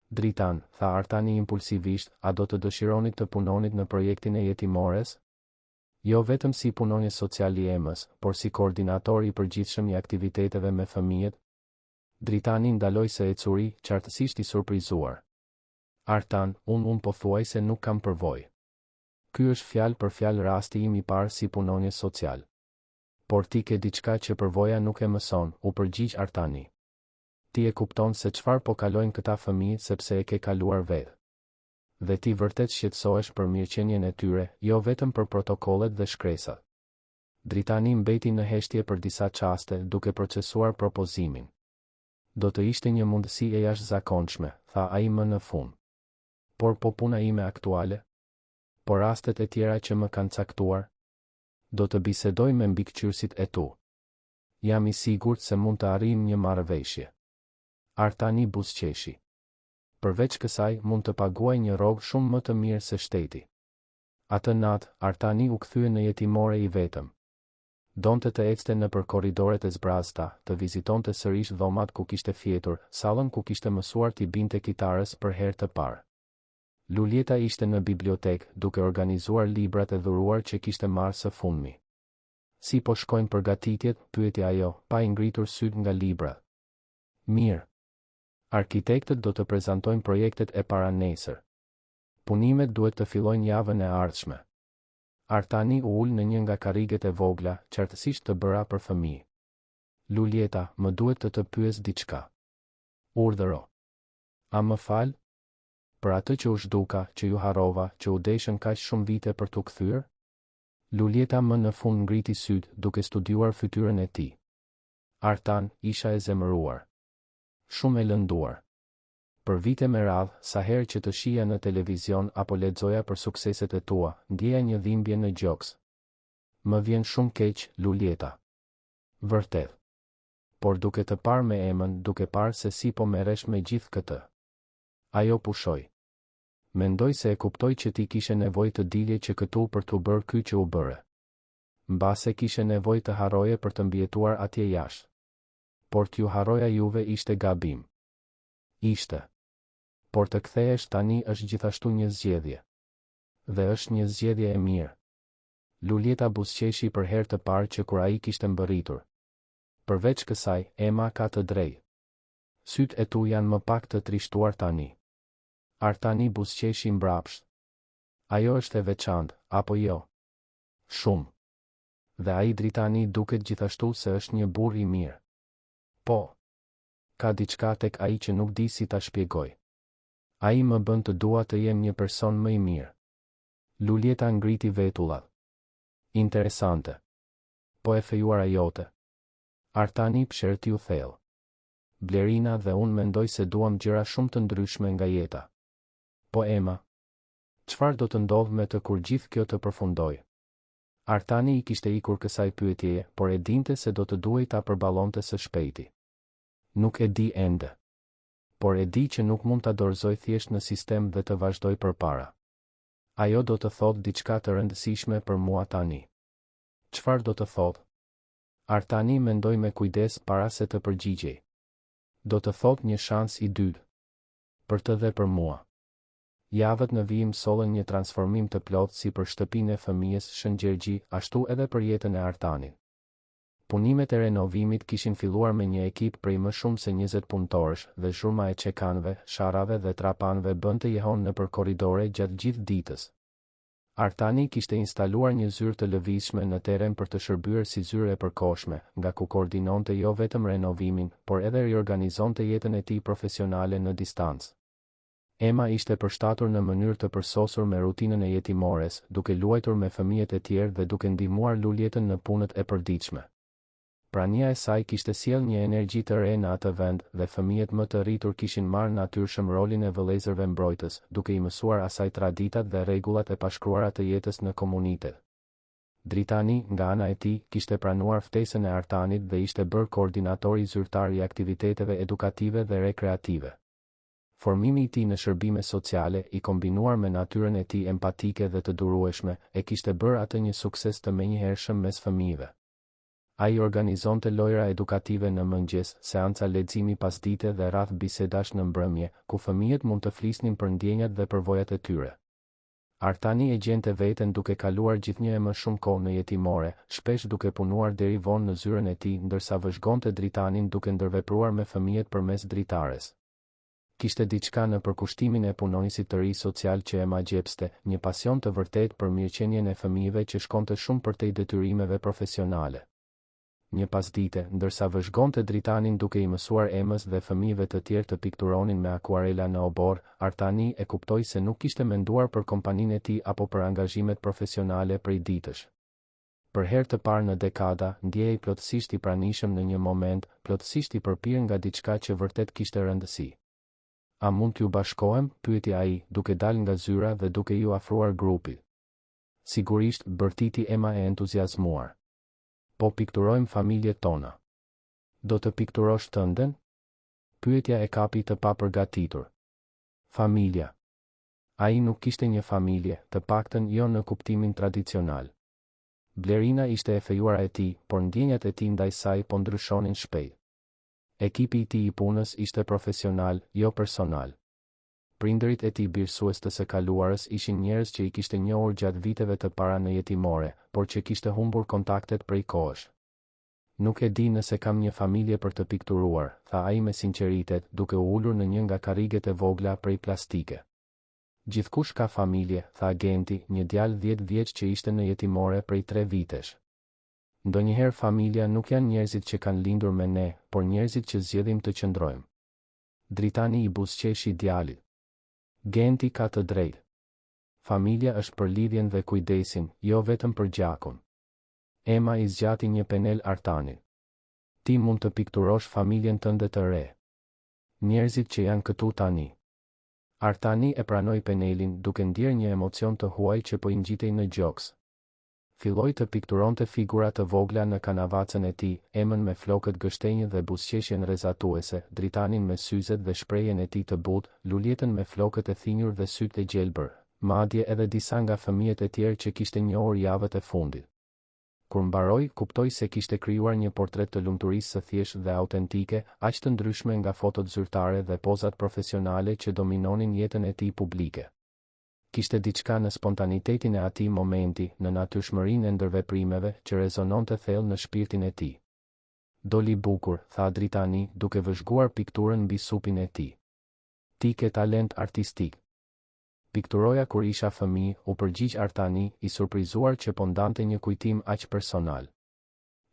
Dritan, tha Artani impulsivisht, a do të dëshironit të punonit në projektin e jetimores? Jo vetëm si punonjës social i Emës, por si koordinator i përgjithshëm i aktiviteteve me fëmijët? Dritani ndaloi së ecuri, qartësisht i surprizuar. Artan, unë unë pothuajse nuk kam përvojë. Ky është fjalë për fjalë rasti im i parë si punonjës social. Por ti ke diçka që përvoja nuk e mëson, u përgjigj Artani. Ti e kupton se çfarë po kalojnë këta fëmijë sepse e ke kaluar vetë. Dhe ti vërtet shqetësohesh për mirëqenien e tyre, jo vetëm për protokollet dhe shkresat. Dritani mbeti në heshtje për disa çaste, duke procesuar propozimin. Do të ishte një mundësi e jashtëzakonshme, tha ai më në fund. Por po puna ime aktuale? Po rastet e tjera që më kanë caktuar? Do të bisedoj me mbikëqyrësit e tu. Jam i sigurt se mund të arrijmë një marrëveshje. Artani buzëqeshi. Përveç kësaj, mund të paguaj një rrogë shumë më të mirë se shteti. Atë natë, Artani u kthye në jetimore i vetëm. Donte të ecte nëpër korridoret e zbrazëta, të vizitonte sërish dhomat ku kishte fjetur, sallën ku kishte mësuar t'i binte kitarës për herë të parë. Luljeta ishte në bibliotekë, duke organizuar librat e dhuruar që kishte marrë së fundmi. Si po shkojnë përgatitjet, pyeti ajo, pa i ngritur sytë nga librat. Mirë. Arkitektët do të prezantojnë projektet e para nesër. Punimet duhet të fillojnë javën e ardhshme. Artani u ul në një nga karriget e vogla, qartësisht të bëra për fëmijë. Luljeta, më duhet të të pyes diçka. Urdhëro. A më fal? Për atë që u zhduka, që ju harrova, që u deshën kaq shumë vite për t'u kthyer? Luljeta më në fund ngriti sytë, duke studiuar fytyrën e tij. Artan, isha e zemëruar. Shumë e lënduar. Për vite me radhë, sa herë që të shihja në televizion apo lexoja për sukseset e tua, ndjeja një dhimbje në gjoks. Më vjen shumë keq, Luljeta. Vërtet. Por duke të parë me Emën, duke parë se si po merresh me gjithë këtë. Ajo pushoi. Mendoj se e kuptoj që ti kishe nevojë të dilje që këtu për t'u bërë ky që u bëre. Mbase kishe nevojë të harroje për të mbijetuar atje jashtë. Por t'ju harroja juve ishte gabim. Ishte. Por të kthehesh tani është gjithashtu një zgjedhje. Dhe është një zgjedhje e mirë. Luljeta buzëqeshi për herë të parë që kur ai kishte mbërritur. Përveç kësaj, Ema ka të drejtë. Sytë e tu janë më pak të trishtuar tani. Artani buzëqeshi mbrapsht. Ajo është e veçantë, apo jo? Shumë. Dhe ai Dritani duket gjithashtu se është një burrë i mirë. Po. Ka diçka tek ai që nuk di si ta shpjegoj. Ai më bën të dua të jem një person më i mirë. Luljeta ngriti vetullat. Interesante. Po e fejuara jote? Artani psherëtiu thellë. Blerina dhe unë mendoj se duam gjëra shumë të ndryshme nga jeta. Po Ema? Çfarë do të ndodhë me të kur gjithë kjo të përfundojë? Artani i kishte ikur kësaj pyetjeje, por e dinte se do të duhej ta përballonte së shpejti. Nuk e di ende. Por e di që nuk mund ta dorëzoj thjesht në sistem dhe të vazhdoj përpara. Ajo do të thotë diçka të rëndësishme për mua tani. Çfarë do të thotë? Artani mendoi me kujdes para se të përgjigjej. Do të thotë një shans i dytë. Për të dhe për mua. Javët në vijim sollën një transformim të plotë si për shtëpinë e fëmijës Shën Gjergji, ashtu edhe për jetën e Artanit. Punimet e renovimit kishin filluar me një ekip prej më shumë se 20 punëtorësh dhe zhurma e çekanëve, sharrave dhe trapanëve bënte jehonë nëpër korridore gjatë gjithë ditës. Artani kishte instaluar një zyrë të lëvizshme në terren për të shërbyer si zyrë e përkohshme, nga ku koordinonte jo vetëm renovimin, por edhe riorganizonte jetën e tij profesionale në distancë. Ema ishte përshtatur në mënyrë të përsosur me rutinën e jetimores, duke luajtur me fëmijët e tjerë dhe duke ndihmuar Luljetën në punët e përditshme. Prania e saj kishte sjellë një energji të re në atë vend dhe fëmijët më të rritur kishin marrë natyrshëm rolin e vëllezërve mbrojtës, duke i mësuar asaj traditat dhe rregullat e pashkruara të jetës në komunitet. Dritani, nga ana e tij, kishte pranuar ftesën e Artanit dhe ishte bërë koordinatori zyrtar i aktiviteteve edukative dhe rekreative. Formimi i tij në shërbime sociale, i kombinuar me natyrën e tij empatike dhe të durueshme, e kishte bërë atë një sukses të menjëhershëm mes fëmijëve. Ai organizonte lojëra edukative në mëngjes, seanca leximi pasdite dhe rrathë bisedash në mbrëmje, ku fëmijët mund të flisnin për ndjenjat dhe përvojat e tyre. Artani e gjente veten duke kaluar gjithnjë e më shumë kohë në jetimore, shpesh duke punuar deri vonë në zyrën e tij ndërsa vëzhgonte Dritanin duke ndërvepruar me fëmijët përmes dritares. Kishte diçka në përkushtimin e punonjësit të ri social që e magjepste, një pasion të vërtetë për mirëqenien e fëmijëve që shkonte shumë përtej detyrimeve profesionale. Një pasdite, ndërsa vëzhgonte Dritanin duke i mësuar Emës dhe fëmijëve të tjerë të pikturonin me akuarela në oborr, Artani e kuptoi se nuk kishte menduar për kompaninë e tij apo për angazhimet profesionale prej ditësh. Për herë të parë në dekada, ndjehej plotësisht i pranishëm në një moment, plotësisht i përpirë nga diçka që vërtet kishte rëndësi. A mund t'ju bashkohem? pyeti ai, duke dalë nga zyra dhe duke iu afruar grupit. Sigurisht, bërtiti Ema e entuziazmuar. Po pikturojmë familjet tona. Do të pikturosh tënden? Pyetja e kapi të papërgatitur. Familja. Ai nuk kishte një familje, të paktën jo në kuptimin tradicional. Blerina ishte e fejuara e tij, por ndjenjat e tij ndaj saj po ndryshonin shpejt. Ekipi i tij i punës ishte profesional, jo personal. Prindërit e tij birësues të së kaluarës ishin njerëz që i kishte njohur gjatë viteve të para në jetimore, por që kishte humbur kontaktet prej kohësh. Nuk e di nëse kam një familje për të pikturuar, tha ai me sinqeritet, duke u ulur në një nga karriget e vogla prej plastike. Gjithkush ka familje, tha Genti, një djalë dhjetë vjeç që ishte në jetimore prej tre vitesh. Ndonjëherë familja nuk janë njerëzit që kanë lindur me ne, por njerëzit që zgjedhim të qëndrojmë. Dritani i buzëqeshi djalit. Genti ka të drejtë. Familja është për lidhjen dhe kujdesin, jo vetëm për gjakun. Ema i zgjati një penel Artanit. Ti mund të pikturosh familjen tënde të re. Njerëzit që janë këtu tani. Artani e pranoi penelin, duke ndjerë një emocion të huaj që po i ngjitej në gjoks. Filloi të pikturonte figura të vogla në kanavacën e tij, Emën me flokët gështenjë dhe buzëqeshjen rrezatuese, Dritanin me syzet dhe shprehjen e tij të butë, Luljetën me flokët e thinjur dhe sytë e gjelbër, madje edhe disa nga fëmijët e tjerë që kishte njohur javët e fundit. Kur mbaroi, kuptoi se kishte krijuar një portret të lumturisë së thjeshtë dhe autentike, aq të ndryshme nga fotot zyrtare dhe pozat profesionale që dominonin jetën e tij publike. Kishte diçka në spontanitetin e atij momenti, në natyrshmërinë e ndërveprimeve, që rezononte thellë në shpirtin e tij. Doli bukur, tha Dritani, duke vëzhguar pikturën mbi supin e tij. Ti ke talent artistik. Pikturoja kur isha fëmijë, u përgjigj Artani, i surprizuar që po ndante një kujtim aq personal.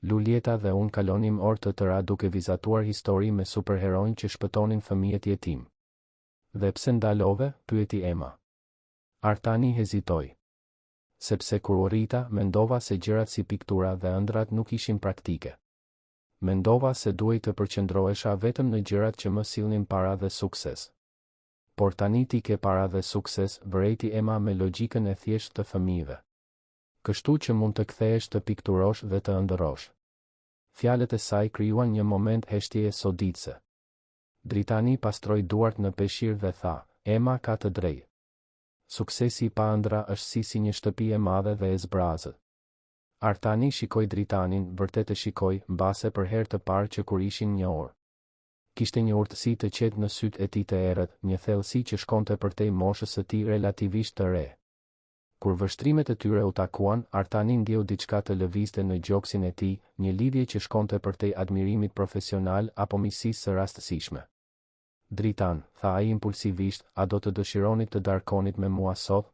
Luljeta dhe unë kalonim orë të tëra duke vizatuar histori me superheronj që shpëtonin fëmijët jetimë. Dhe pse ndalove? pyeti Ema. Artani hezitoi. Sepse kur u rrita, mendova se gjërat si piktura dhe ëndrrat nuk ishin praktike. Mendova se duhej të përqendrohesha vetëm në gjërat që më sillnin para dhe sukses. Por tani ti ke para dhe sukses, vërejti Ema me logjikën e thjeshtë të fëmijëve. Kështu që mund të kthehesh të pikturosh dhe të ëndërrosh. Fjalët e saj krijuan një moment heshtjeje soditëse. Dritani pastroi duart në peshqir dhe tha, Ema ka të drejtë. Suksesi pa ëndrra është si si një shtëpi e madhe dhe e zbrazët. Artani shikoi Dritanin, vërtet e shikoi, mbase për herë të parë që kur ishin njohur. Kishte një urtësi të qetë në sytë e tij të errët, një thellësi që shkonte përtej moshës së tij relativisht të re. Kur vështrimet e tyre u takuan, Artani ndjeu diçka të lëvizte në gjoksin e tij, një lidhje që shkonte përtej admirimit profesional apo miqësisë së rastësishme. Dritan, tha ai impulsivisht, a do të dëshironit të darkonit me mua sot?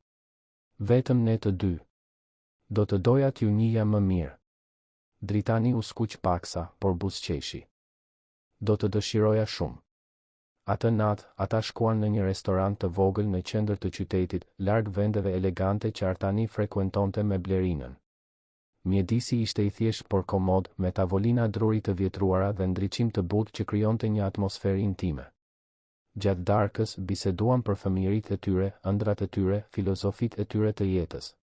Vetëm ne të dy. Do të doja t'ju njihja më mirë. Dritani u skuq paksa, por buzëqeshi. Do të dëshiroja shumë. Atë natë, ata shkuan në një restorant të vogël në qendër të qytetit, larg vendeve elegante që Artani frekuentonte me Blerinën. Mjedisi ishte i thjeshtë por komod, me tavolina druri të vjetruara dhe ndriçim të butë që krijonte një atmosferë intime. Gjatë darkës, biseduan për fëmijëritë e tyre, ëndrrat e tyre, filozofitë e tyre të jetës.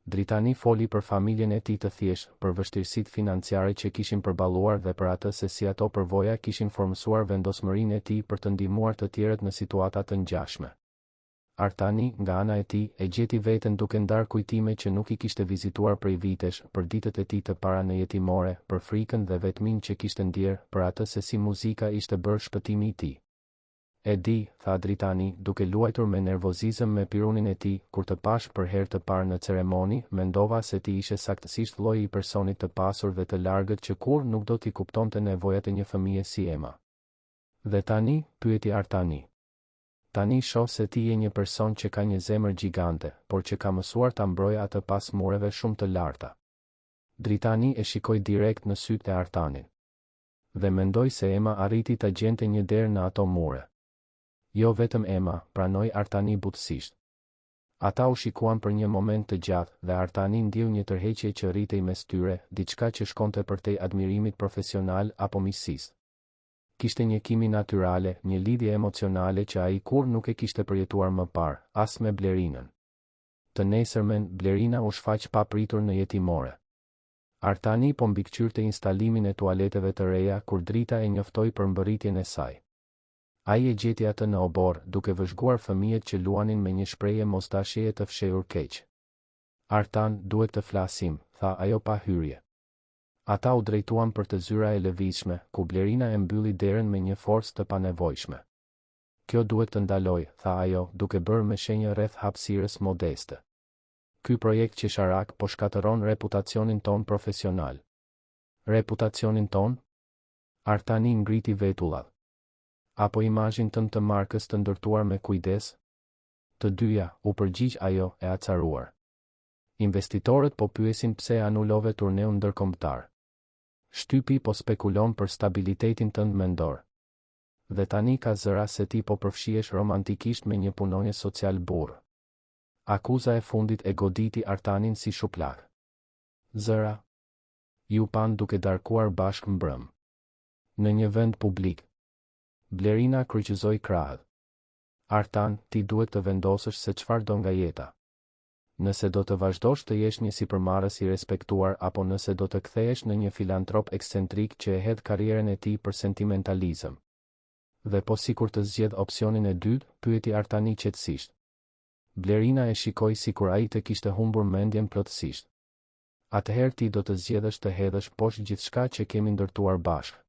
Dritani foli për familjen e tij të thjeshtë, për vështirësitë financiare që kishin përballuar dhe për atë se si ato përvoja kishin formësuar vendosmërinë e tij për të ndihmuar të tjerët në situata të ngjashme. Artani, nga ana e tij, e gjeti veten duke ndarë kujtime që nuk i kishte vizituar prej vitesh, për ditët e tij të para në jetimore, për frikën dhe vetminë që kishte ndjerë, për atë se si muzika ishte bërë shpëtimi i tij. E di, tha Dritani, duke luajtur me nervozizëm me pirunin e tij, kur të pashë për herë të parë në ceremoni, mendova se ti ishe saktësisht lloji i personit të pasur dhe të largët që kurrë nuk do t'i kuptonte nevojat e një fëmije si Ema. Dhe tani? pyeti Artani. Tani shoh se ti je një person që ka një zemër gjigante, por që ka mësuar ta mbrojë atë pas mureve shumë të larta. Dritani e shikoi direkt në sytë e Artanit. Dhe mendoj se Ema arriti ta gjente një derë në ato mure. Jo vetëm Ema, pranoi Artani butësisht. Ata u shikuan për një moment të gjatë, dhe Artani ndjeu një tërheqje që rritej mes tyre, diçka që shkonte përtej admirimit profesional apo miqësisë. Kishte një kimi natyrale, një lidhje emocionale që ai kurrë nuk e kishte përjetuar më parë, as me Blerinën. Të nesërmen, Blerina u shfaq papritur në jetimore. Artani po mbikëqyrte instalimin e tualeteve të reja kur Drita e njoftoi për mbërritjen e saj. Ai e gjeti atë në oborr, duke vëzhguar fëmijët që luanin me një shprehje mosdashjeje të fshehur keq. Artan, duhet të flasim, tha ajo pa hyrje. Ata u drejtuan për te zyra e lëvizshme, ku Blerina e mbylli derën me një forcë të panevojshme. Kjo duhet të ndalojë, tha ajo, duke bërë me shenjë rreth hapësirës modeste. Ky projekt qesharak po shkatërron reputacionin tonë profesional. Reputacionin tonë? Artani ngriti vetullat. Apo imazhin tënd të markës të ndërtuar me kujdes? Të dyja, u përgjigj ajo, e acaruar. Investitorët po pyesin pse e anulove turneun ndërkombëtar. Shtypi po spekulon për stabilitetin tënd mendor. Dhe tani ka zëra se ti po përfshihesh romantikisht me një punonjës social burrë. Akuza e fundit e goditi Artanin si shuplakë. Zëra? Ju panë duke darkuar bashkë mbrëmë. Në një vend publik. Blerina kryqëzoi krahët. Artan, ti duhet të vendosësh se çfarë do nga jeta. Nëse do të vazhdosh të jesh një sipërmarrës i respektuar apo nëse do të kthehesh në një filantrop ekscentrik që e hedh karrierën e tij për sentimentalizëm. Dhe po sikur të zgjedh opsionin e dytë, pyeti Artani qetësisht. Blerina e shikoi sikur ai të kishte humbur mendjen plotësisht. Atëherë ti do të zgjedhësh të hedhësh poshtë gjithçka që kemi ndërtuar bashkë.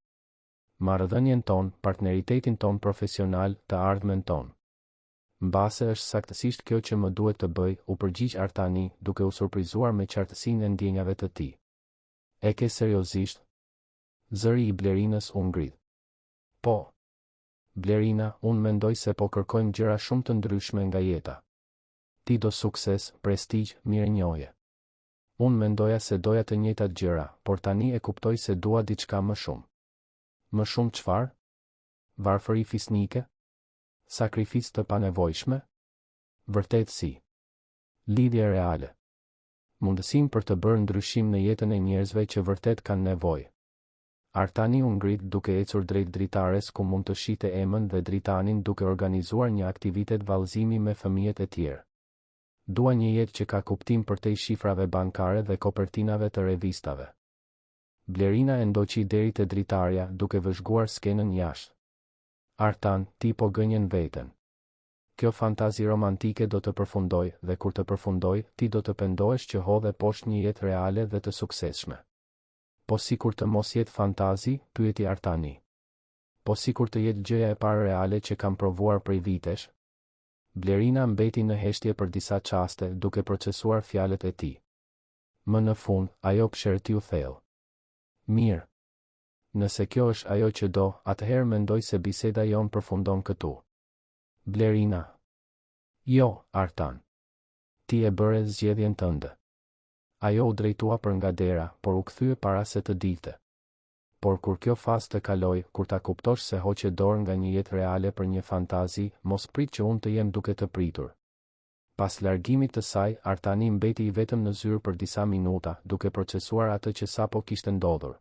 Marrëdhënien tonë, partneritetin tonë profesional, të ardhmen tonë. Mbase është saktësisht kjo që më duhet të bëj, u përgjigj Artani, duke u surprizuar me qartësinë e ndjenjave të tij. E ke seriozisht? Zëri i Blerinës u ngrit. Po. Blerina, unë mendoj se po kërkojmë gjëra shumë të ndryshme nga jeta. Ti do sukses, prestigj, mirënjohje. Unë mendoja se doja të njëjtat gjëra, por tani e kuptoj se dua diçka më shumë. Më shumë çfarë? Varfëri fisnike? Sakrificë të panevojshme? Vërtetësi. Lidhje reale. Mundësinë për të bërë ndryshim në jetën e njerëzve që vërtet kanë nevojë. Artani u ngrit duke ecur drejt dritares ku mund të shihte Emën dhe Dritanin duke organizuar një aktivitet vallëzimi me fëmijët e tjerë. Dua një jetë që ka kuptim përtej shifrave bankare dhe kopertinave të revistave. Blerina e ndoqi deri te dritarja duke vëzhguar skenën jashtë. Artan, ti po gënjen veten. Kjo fantazi romantike do të përfundojë, dhe kur të përfundojë, ti do të pendohesh që hodhe poshtë një jetë reale dhe të suksesshme. Po sikur të mos jetë fantazi? pyeti Artani. Po sikur të jetë gjëja e parë reale që kam provuar prej vitesh? Blerina mbeti në heshtje për disa çaste, duke procesuar fjalët e tij. Më në fund, ajo psherëtiu thellë. Mirë. Nëse kjo është ajo që do, atëherë mendoj se biseda jonë përfundon këtu. Blerina. Jo, Artan. Ti e bëre zgjedhjen tënde. Ajo u drejtua për nga dera, por u kthye para se të dilte. Por kur kjo fazë të kalojë, kur ta kuptosh se hoqe dorë nga një jetë reale për një fantazi, mos prit që unë të jem duke të pritur. Pas largimit të saj, Artani mbeti i vetëm në zyrë për disa minuta, duke procesuar atë që sapo kishte ndodhur.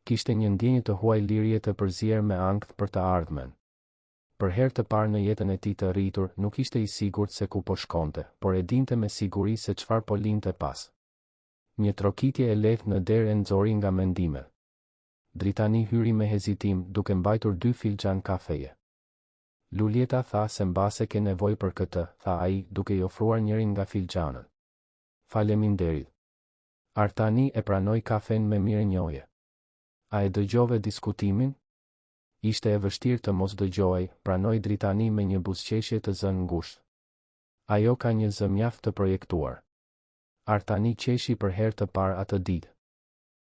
Kishte një ndjenjë të huaj lirie të përzier me ankth për të ardhmen. Për herë të parë në jetën e tij të rritur, nuk ishte i sigurt se ku po shkonte, por e dinte me siguri se çfarë po linte pas. Një trokitje e lehtë në derë e nxori nga mendimet. Dritani hyri me hezitim, duke mbajtur dy filxhanë kafeje. Luljeta tha se mbase ke nevojë për këtë, tha ai, duke i ofruar njërin nga filxhanët. Faleminderit. Artani e pranoi kafenë me mirënjohje. A e dëgjove diskutimin? Ishte e vështirë të mos dëgjohej, pranoi Dritani me një buzëqeshje të zënë ngushtë. Ajo ka një zë mjaft të projektuar. Artani qeshi për herë të parë atë ditë.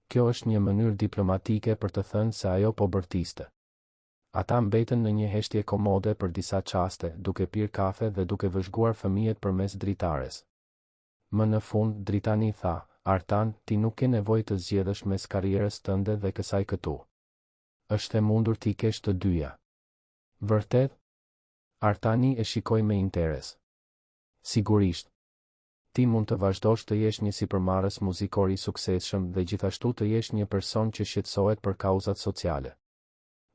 Kjo është një mënyrë diplomatike për të thënë se ajo po bërtiste. Ata mbetën në një heshtje komode për disa çaste, duke pirë kafe dhe duke vëzhguar fëmijët përmes dritares. Më në fund, Dritani tha, Artan, ti nuk ke nevojë të zgjedhësh mes karrierës tënde dhe kësaj këtu. Është e mundur t'i kesh të dyja. Vërtet? Artani e shikoi me interes. Sigurisht. Ti mund të vazhdosh të jesh një sipërmarrës muzikor i suksesshëm dhe gjithashtu të jesh një person që shqetësohet për kauzat sociale.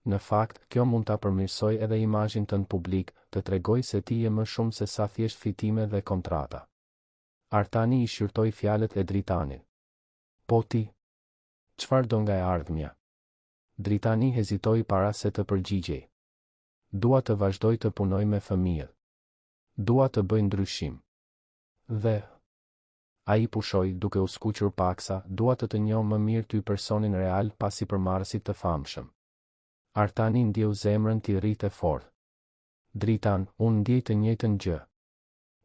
Në fakt, kjo mund ta përmirësojë edhe imazhin tënd publik, të tregojë se ti je më shumë se sa thjesht fitime dhe kontrata. Artani i shqyrtoi fjalët e Dritanit. Po ti? Çfarë do nga e ardhmja? Dritani hezitoi para se të përgjigjej. Dua të vazhdoj të punoj me fëmijët. Dua të bëj ndryshim. Dhe, ai pushoi, duke u skuqur paksa, dua të të njoh më mirë ty personin real pas sipërmarrësit të famshëm. Artani ndjeu zemrën t'i rrihte fort. Dritan, unë ndjej të njëjtën gjë.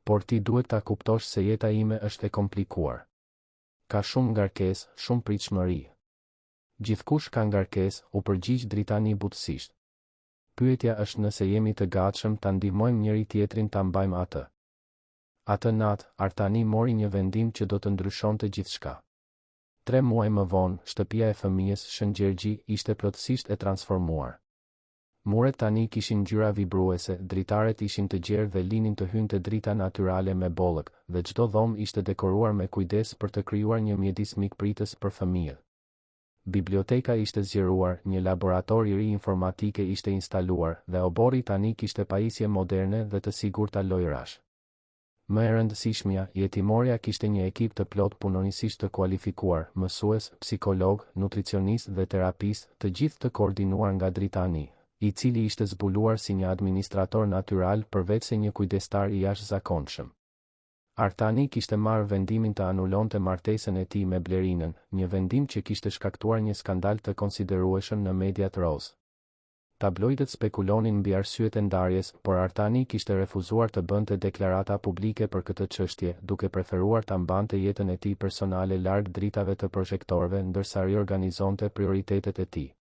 Por ti duhet ta kuptosh se jeta ime është e komplikuar. Ka shumë ngarkesë, shumë pritshmëri. Gjithkush ka ngarkesë, u përgjigj Dritani butësisht. Pyetja është nëse jemi të gatshëm ta ndihmojmë njëri-tjetrin ta mbajmë atë. Atë natë, Artani mori një vendim që do të ndryshonte gjithçka. Tre muaj më vonë, shtëpia e fëmijës Shën Gjergji ishte plotësisht e transformuar. Muret tani kishin ngjyra vibruese, dritaret ishin të gjerë dhe linin të hynte drita natyrale me bollëk, dhe çdo dhomë ishte dekoruar me kujdes për të krijuar një mjedis mikpritës për fëmijët. Biblioteka ishte zgjeruar, një laborator i ri informatike ishte instaluar, dhe oborri tani kishte pajisje moderne dhe të sigurta lojërash. Më e rëndësishmja, jetimorja kishte një ekip të plotë punonjësish të kualifikuar, mësues, psikologë, nutricionistë dhe terapistë, të gjithë të koordinuar nga Dritani, i cili ishte zbuluar si një administrator natyral përveçse një kujdestar i jashtëzakonshëm. Artani kishte marrë vendimin të anulonte martesën e tij me Blerinën, një vendim që kishte shkaktuar një skandal të konsiderueshëm në mediat rozë. Tabloidët spekulonin mbi arsyet e ndarjes, por Artani kishte refuzuar të bënte deklarata publike për këtë çështje, duke preferuar ta mbante jetën e tij personale larg dritave të prozhektorëve ndërsa riorganizonte prioritetet e tij.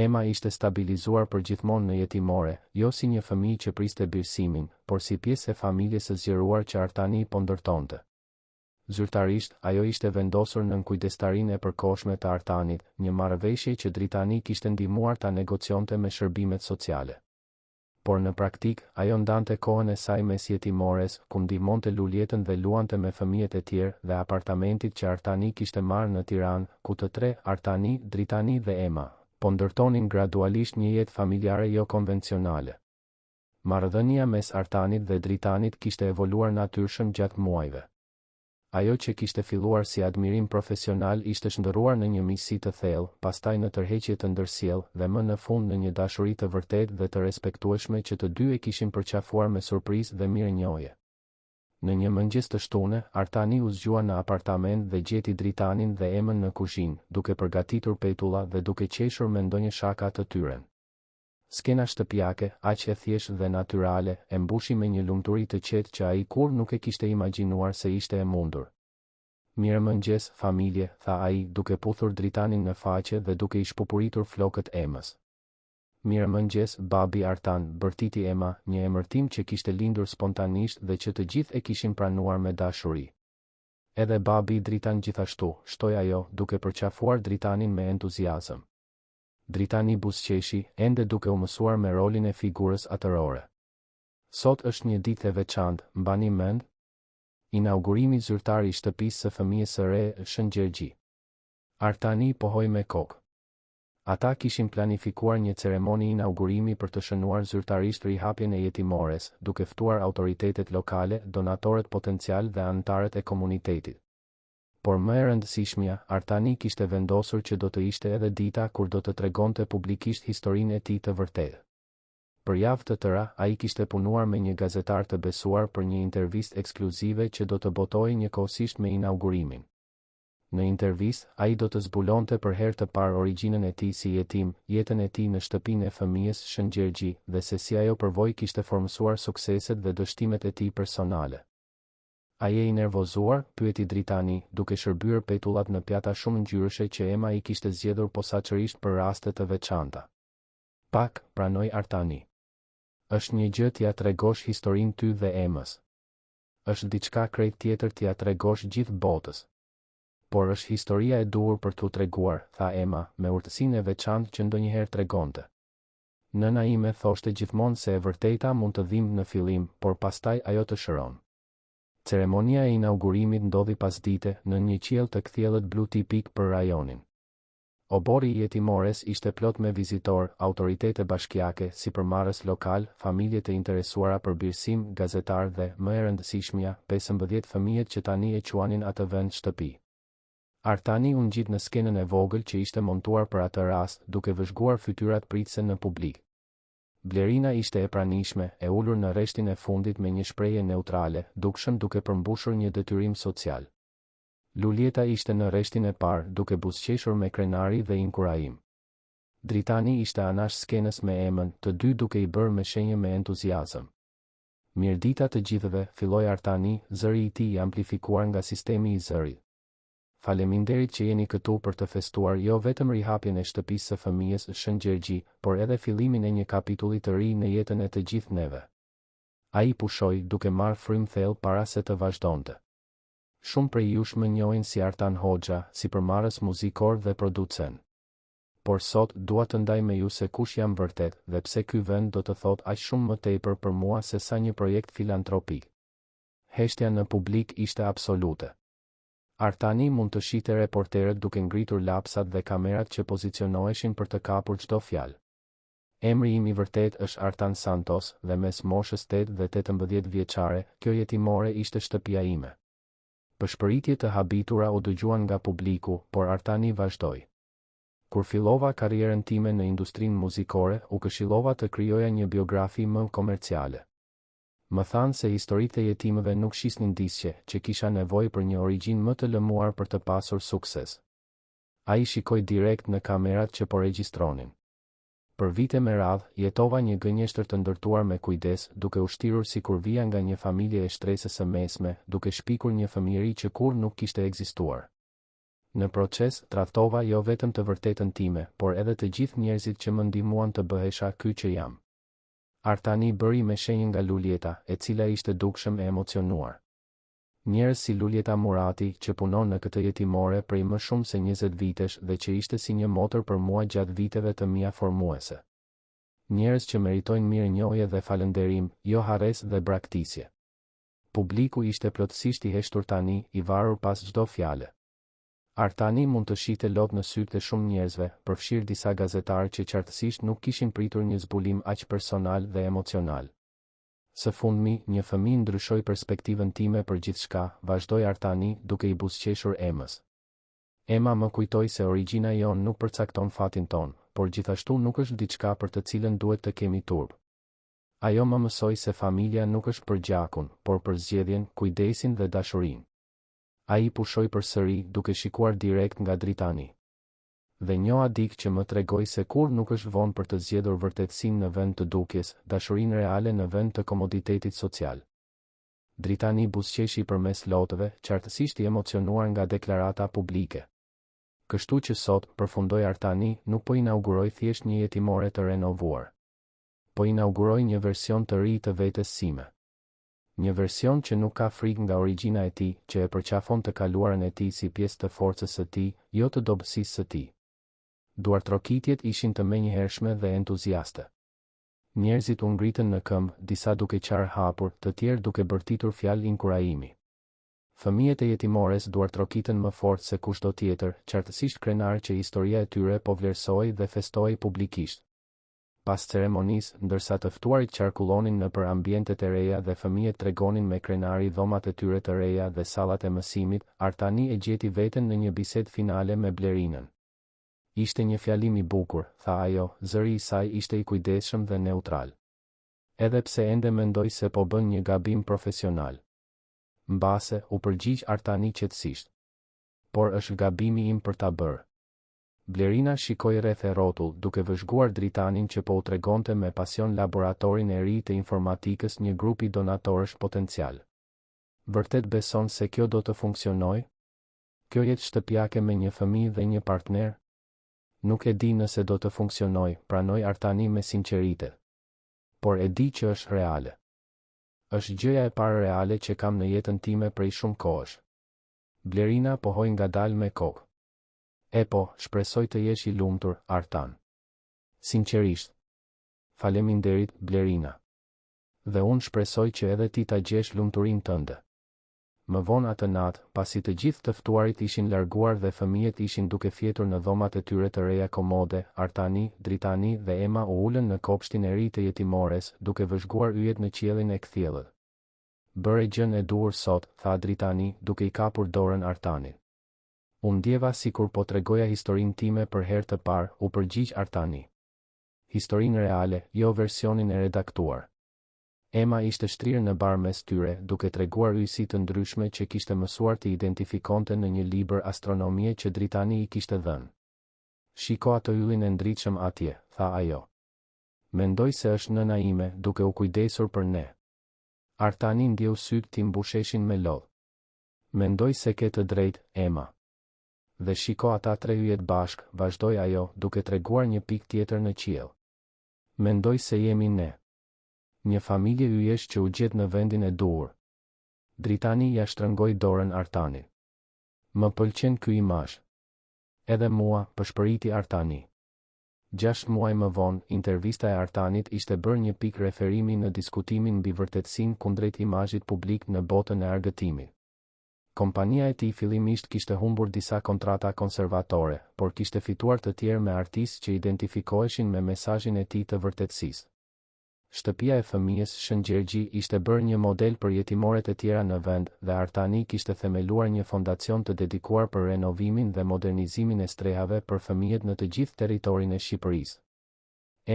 Ema ishte stabilizuar përgjithmonë në jetimore, jo si një fëmijë që priste birësimin, por si pjesë e familjes së zgjeruar që Artani po ndërtonte. Zyrtarisht, ajo ishte vendosur nën kujdestarinë e përkohshme të Artanit, një marrëveshje që Dritani kishte ndihmuar ta negocionte me shërbimet sociale. Por në praktikë, ajo ndante kohën e saj mes jetimores, ku ndihmonte Luljetën dhe luante me fëmijët e tjerë, dhe apartamentit që Artani kishte marrë në Tiranë, ku të tre, Artani, Dritani dhe Ema, po ndërtonin gradualisht një jetë familjare jokonvencionale. Marrëdhënia mes Artanit dhe Dritanit kishte evoluar natyrshëm gjatë muajve. Ajo që kishte filluar si admirim profesional ishte shndërruar në një miqësi të thellë, pastaj në tërheqje të ndërsjellë, dhe më në fund në një dashuri të vërtetë dhe të respektueshme që të dy e kishin përqafuar me surprizë dhe mirënjohje. Në një mëngjes të shtune, Artani u zgjua në apartament dhe gjeti Dritanin dhe Emën në kuzhinë, duke përgatitur petulla dhe duke qeshur me ndonjë shaka të tyren. Skena shtëpiake, aq e thjeshtë dhe natyrale, e mbushi me një lumturi të qetë që ai kurrë nuk e kishte imagjinuar se ishte e mundur. Mirëmëngjes, familje, tha ai, duke puthur Dritanin në faqe dhe duke i shpupuritur flokët Emës. Mirëmëngjes, babi Artan, bërtiti Ema, një emërtim që kishte lindur spontanisht dhe që të gjithë e kishin pranuar me dashuri. Edhe babi Dritan gjithashtu, shtoi ajo, duke përqafuar Dritanin me entuziazëm. Dritani buzëqeshi, ende duke u mësuar me rolin e figurës atërore. Sot është një ditë e veçantë, mbani mend? Inaugurimi zyrtar i shtëpisë së fëmijës së re, Shën Gjergji. Artani pohoi me kokë. Ata kishin planifikuar një ceremoni inaugurimi për të shënuar zyrtarisht rihapjen e jetimores, duke ftuar autoritetet lokale, donatorët potencialë dhe anëtarët e komunitetit. Por më e rëndësishmja, Artani kishte vendosur që do të ishte edhe dita kur do të tregonte publikisht historinë e tij të vërtetë. Për javë të tëra, ai kishte punuar me një gazetar të besuar për një intervistë ekskluzive që do të botohej njëkohësisht me inaugurimin. Në intervistë, ai do të zbulonte për herë të parë origjinën e tij si jetim, jetën e tij në shtëpinë e fëmijës Shën Gjergji dhe se si ajo përvojë kishte formësuar sukseset dhe dështimet e tij personale. A je i nervozuar? pyeti Dritani, duke shërbyer petullat në pjata shumëngjyrëshe që Ema i kishte zgjedhur posaçërisht për raste të veçanta. Pak, pranoi Artani. Është një gjë t'ia tregosh historinë ty dhe Emës. Është diçka krejt tjetër t'ia tregosh gjithë botës. Por është historia e duhur për t'u treguar, tha Ema, me urtësinë e veçantë që ndonjëherë tregonte. Nëna ime thoshte gjithmonë se e vërteta mund të dhimbë në fillim, por pastaj ajo të shëron. Ceremonia e inaugurimit ndodhi pasdite, nën një qiell të kthjellët blu tipik për rajonin. Oborri i jetimores ishte plot me vizitorë, autoritete bashkiake, sipërmarrës lokalë, familje të interesuara për birësim, gazetarë dhe, më e rëndësishmja, 15 fëmijët që tani e quanin atë vend shtëpi. Artani u ngjit në skenën e vogël që ishte montuar për atë rast, duke vëzhguar fytyrat pritëse në publik. Blerina ishte e pranishme, e ulur në rreshtin e fundit me një shprehje neutrale, dukshëm duke përmbushur një detyrim social. Luljeta ishte në rreshtin e parë, duke buzëqeshur me krenari dhe inkurajim. Dritani ishte anash skenës me Emën, të dy duke i bërë me shenjë me entuziazëm. Mirëdita të gjithëve, filloi Artani, zëri i tij i amplifikuar nga sistemi i zërit. Faleminderit që jeni këtu për të festuar jo vetëm rihapjen e shtëpisë së fëmijës Shën Gjergji, por edhe fillimin e një kapitulli të ri në jetën e të gjithë neve. Ai pushoi, duke marrë frymë thellë para se të vazhdonte. Shumë prej jush më njohin si Artan Hoxha, sipërmarrës muzikor dhe producent. Por sot, dua të ndaj me ju se kush jam vërtet, dhe pse ky vend do të thotë aq shumë më tepër për mua sesa një projekt filantropik. Heshtja në publik ishte absolute. Artani mund të shihte reporterët duke ngritur lapsat dhe kamerat që pozicionoheshin për të kapur çdo fjalë. Emri im i vërtetë është Artan Santos dhe mes moshës 8 dhe 18 vjeçare, kjo jetimore ishte shtëpia ime. Pëshpëritje të habitura u dëgjuan nga publiku, por Artani vazhdoi. Kur fillova karrierën time në industrinë muzikore, u këshillova të krijoja një biografi më komerciale. Më thanë se historitë e jetimëve nuk shisnin disqe, që kisha nevojë për një origjinë më të lëmuar për të pasur sukses. Ai shikoi direkt në kamerat që po regjistronin. Për vite me radhë, jetova një gënjeshtër të ndërtuar me kujdes, duke u shtirur sikur vija nga një familje e shtresës së mesme, duke shpikur një fëmijëri që kurrë nuk kishte ekzistuar. Në proces, tradhtova jo vetëm të vërtetën time, por edhe të gjithë njerëzit që më ndihmuan të bëhesha ky që jam. Artani bëri me shenjë nga Luljeta, e cila ishte dukshëm e emocionuar. Njerëz si Luljeta Murati, që punon në këtë jetimore prej më shumë se 20 vitesh dhe që ishte si një motër për mua gjatë viteve të mia formuese. Njerëz që meritojnë mirënjohje dhe falënderim, jo harresë dhe braktisje. Publiku ishte plotësisht i heshtur tani, i varur pas çdo fjale. Artani mund të shihte lot në sytë e shumë njerëzve, përfshirë disa gazetarë që qartësisht nuk kishin pritur një zbulim aq personal dhe emocional. Së fundmi, një fëmijë ndryshoi perspektivën time për gjithçka, vazhdoi Artani, duke i buzëqeshur Emës. Ema më kujtoi se origjina jonë nuk përcakton fatin tonë, por gjithashtu nuk është diçka për të cilën duhet të kemi turp. Ajo më mësoi se familja nuk është për gjakun, por për zgjedhjen, kujdesin dhe dashurinë. Ai pushoi përsëri, duke shikuar direkt nga Dritani. Dhe njoha dikë që më tregoi se kurrë nuk është vonë për të zgjedhur vërtetësinë në vend të dukjes, dashurinë reale në vend të komoditetit social. Dritani buzëqeshi përmes lotëve, qartësisht i emocionuar nga deklarata publike. Kështu që sot, përfundoi Artani, nuk po inauguroj thjesht një jetimore të renovuar. Po inauguroj një version të ri të vetes sime. Një version që nuk ka frikë nga origjina e tij, që e përqafon të kaluarën e tij si pjesë të forcës së tij, jo të dobësisë së tij. Duartrokitjet ishin të menjëhershme dhe entuziaste. Njerëzit u ngritën në këmbë, disa duke qarë hapur, të tjerë duke bërtitur fjalë inkurajimi. Fëmijët e jetimores duartrokitën më fort se kushdo tjetër, qartësisht krenarë që historia e tyre po vlerësohej dhe festohej publikisht. Pas ceremonisë, ndërsa të ftuarit qarkullonin nëpër ambientet e reja dhe fëmijët tregonin me krenari dhomat e tyre të reja dhe sallat e mësimit, Artani e gjeti veten në një bisedë finale me Blerinën. Ishte një fjalim i bukur, tha ajo, zëri i saj ishte i kujdesshëm dhe neutral. Edhe pse ende mendoj se po bën një gabim profesional. Mbase, u përgjigj Artani qetësisht. Por është gabimi im për ta bërë. Blerina shikoi rreth e rrotull, duke vëzhguar Dritanin që po u tregonte me pasion laboratorin e ri të informatikës një grupi donatorësh potencialë. Vërtet beson se kjo do të funksionojë? Kjo jetë shtëpiake me një fëmijë dhe një partner? Nuk e di nëse do të funksionojë, pranoi Artani me sinqeritet. Por e di që është reale. Është gjëja e parë reale që kam në jetën time prej shumë kohësh. Blerina pohoi ngadalë me kokë. Epo, shpresoj të jesh i lumtur, Artan. Sinqerisht. Faleminderit, Blerina. Dhe unë shpresoj që edhe ti ta gjesh lumturinë tënde. Më vonë atë natë, pasi të gjithë të ftuarit ishin larguar dhe fëmijët ishin duke fjetur në dhomat e tyre të reja komode, Artani, Dritani dhe Ema u ulën në kopshtin e ri të jetimores, duke vëzhguar yjet në qiellin e kthjellët. Bëre gjënë e duhur sot, tha Dritani, duke i kapur dorën Artanit. U ndjeva sikur po tregoja historinë time për herë të parë, u përgjigj Artani. Historinë reale, jo versionin e redaktuar. Ema ishte shtrirë në bar mes tyre, duke treguar yjësi të ndryshme që kishte mësuar t'i identifikonte në një libër astronomie që Dritani i kishte dhënë. Shiko atë yllin e ndritshëm atje, tha ajo. Mendoj se është nëna ime, duke u kujdesur për ne. Artani ndjeu sytë t'i mbusheshin me lot. Mendoj se ke të drejtë, Ema. Dhe shiko ata tre yjet bashkë, vazhdoi ajo, duke treguar një pikë tjetër në qiell. Mendoj se jemi ne. Një familje yjesh që u gjet në vendin e duhur. Dritani ia shtrëngoi dorën Artanit. Më pëlqen ky imazh. Edhe mua, pëshpëriti Artani. Gjashtë muaj më vonë, intervista e Artanit ishte bërë një pikë referimi në diskutimin mbi vërtetësinë kundrejt imazhit publik në botën e argëtimit. Kompania e tij fillimisht kishte humbur disa kontrata konservatore, por kishte fituar të tjerë me artistë që identifikoheshin me mesazhin e tij të vërtetësisë. Shtëpia e fëmijës Shën Gjergji ishte bërë një model për jetimoret e tjera në vend dhe Artani kishte themeluar një fondacion të dedikuar për renovimin dhe modernizimin e strehave për fëmijët në të gjithë territorin e Shqipërisë.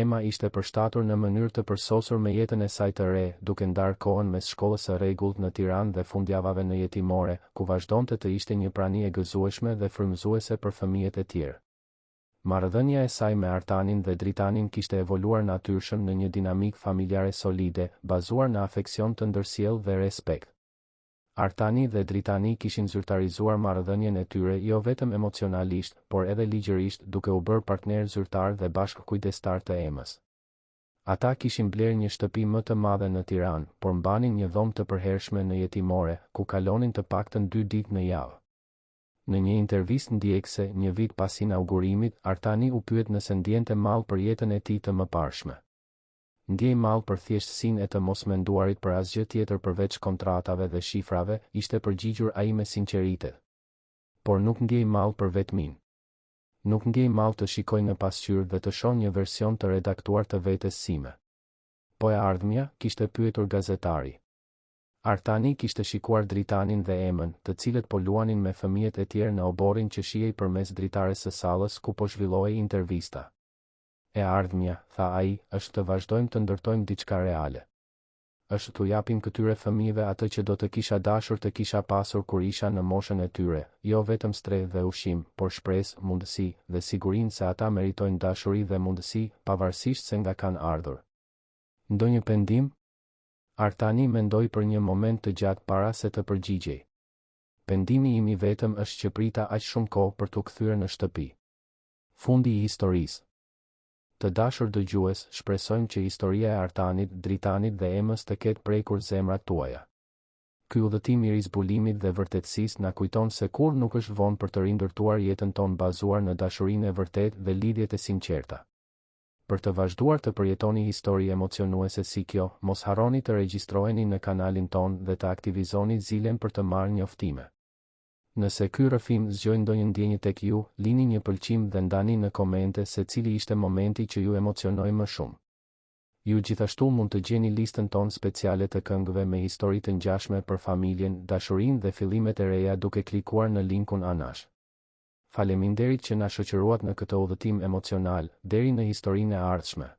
Ema ishte përshtatur në mënyrë të përsosur me jetën e saj të re, duke ndarë kohën mes shkollës së rregullt në Tiranë dhe fundjavave në jetimore, ku vazhdonte të ishte një prani e gëzueshme dhe frymëzuese për fëmijët e tjerë. Marrëdhënia e saj me Artanin dhe Dritanin kishte evoluar natyrshëm në një dinamikë familjare solide, bazuar në afeksion të ndërsjellë dhe respekt. Artani dhe Dritani kishin zyrtarizuar marrëdhënien e tyre jo vetëm emocionalisht, por edhe ligjërisht duke u bërë partnerë zyrtarë dhe bashkëkujdestarë të Emës. Ata kishin blerë një shtëpi më të madhe në Tiranë, por mbanin një dhomë të përhershme në jetimore, ku kalonin të paktën dy ditë në javë. Në një intervistë ndjekëse, një vit pas inaugurimit, Artani u pyet nëse ndjente mall për jetën e tij të mëparshme. Ndjej mall për thjeshtësinë e të mos menduarit për asgjë tjetër përveç kontratave dhe shifrave, ishte përgjigjur ai me sinqeritet. Por nuk ndjej mall për vetminë. Nuk ndjej mall të shikoj në pasqyrë dhe të shoh një version të redaktuar të vetes sime. Po e ardhmja, kishte pyetur gazetari. Artani kishte shikuar Dritanin dhe Emën, të cilët po luanin me fëmijët e tjerë në oborrin që shihej përmes dritares së sallës ku po zhvillohej intervista. E ardhmja, tha ai, është të vazhdojmë të ndërtojmë diçka reale. Është t'u japim këtyre fëmijëve atë që do të kisha dashur të kisha pasur kur isha në moshën e tyre, jo vetëm strehë dhe ushqim, por shpresë, mundësi, dhe sigurinë se ata meritojnë dashuri dhe mundësi, pavarësisht se nga kanë ardhur. Ndonjë pendim? Artani mendoi për një moment të gjatë para se të përgjigjej. Pendimi im i vetëm është që prita aq shumë kohë për t'u kthyer në shtëpi. Fundi i historisë. Të dashur dëgjues, shpresojmë që historia e Artanit, Dritanit dhe Emës të ketë prekur zemrat tuaja. Ky udhëtim i rizbulimit dhe vërtetësisë na kujton se kurrë nuk është vonë për të rindërtuar jetën tonë bazuar në dashurinë e vërtetë dhe lidhjet e sinqerta. Për të vazhduar të përjetoni histori emocionuese si kjo, mos harroni të regjistroheni në kanalin tonë dhe të aktivizoni zilen për të marrë njoftime. Nëse ky rrëfim zgjoi ndonjë ndjenjë tek ju, lini një pëlqim dhe ndani në komente se cili ishte momenti që ju emocionoi më shumë. Ju gjithashtu mund të gjeni listën tonë speciale të këngëve me histori të ngjashme për familjen, dashurinë dhe fillimet e reja duke klikuar në linkun anash. Faleminderit që na shoqëruat në këtë udhëtim emocional, deri në historinë e ardhshme.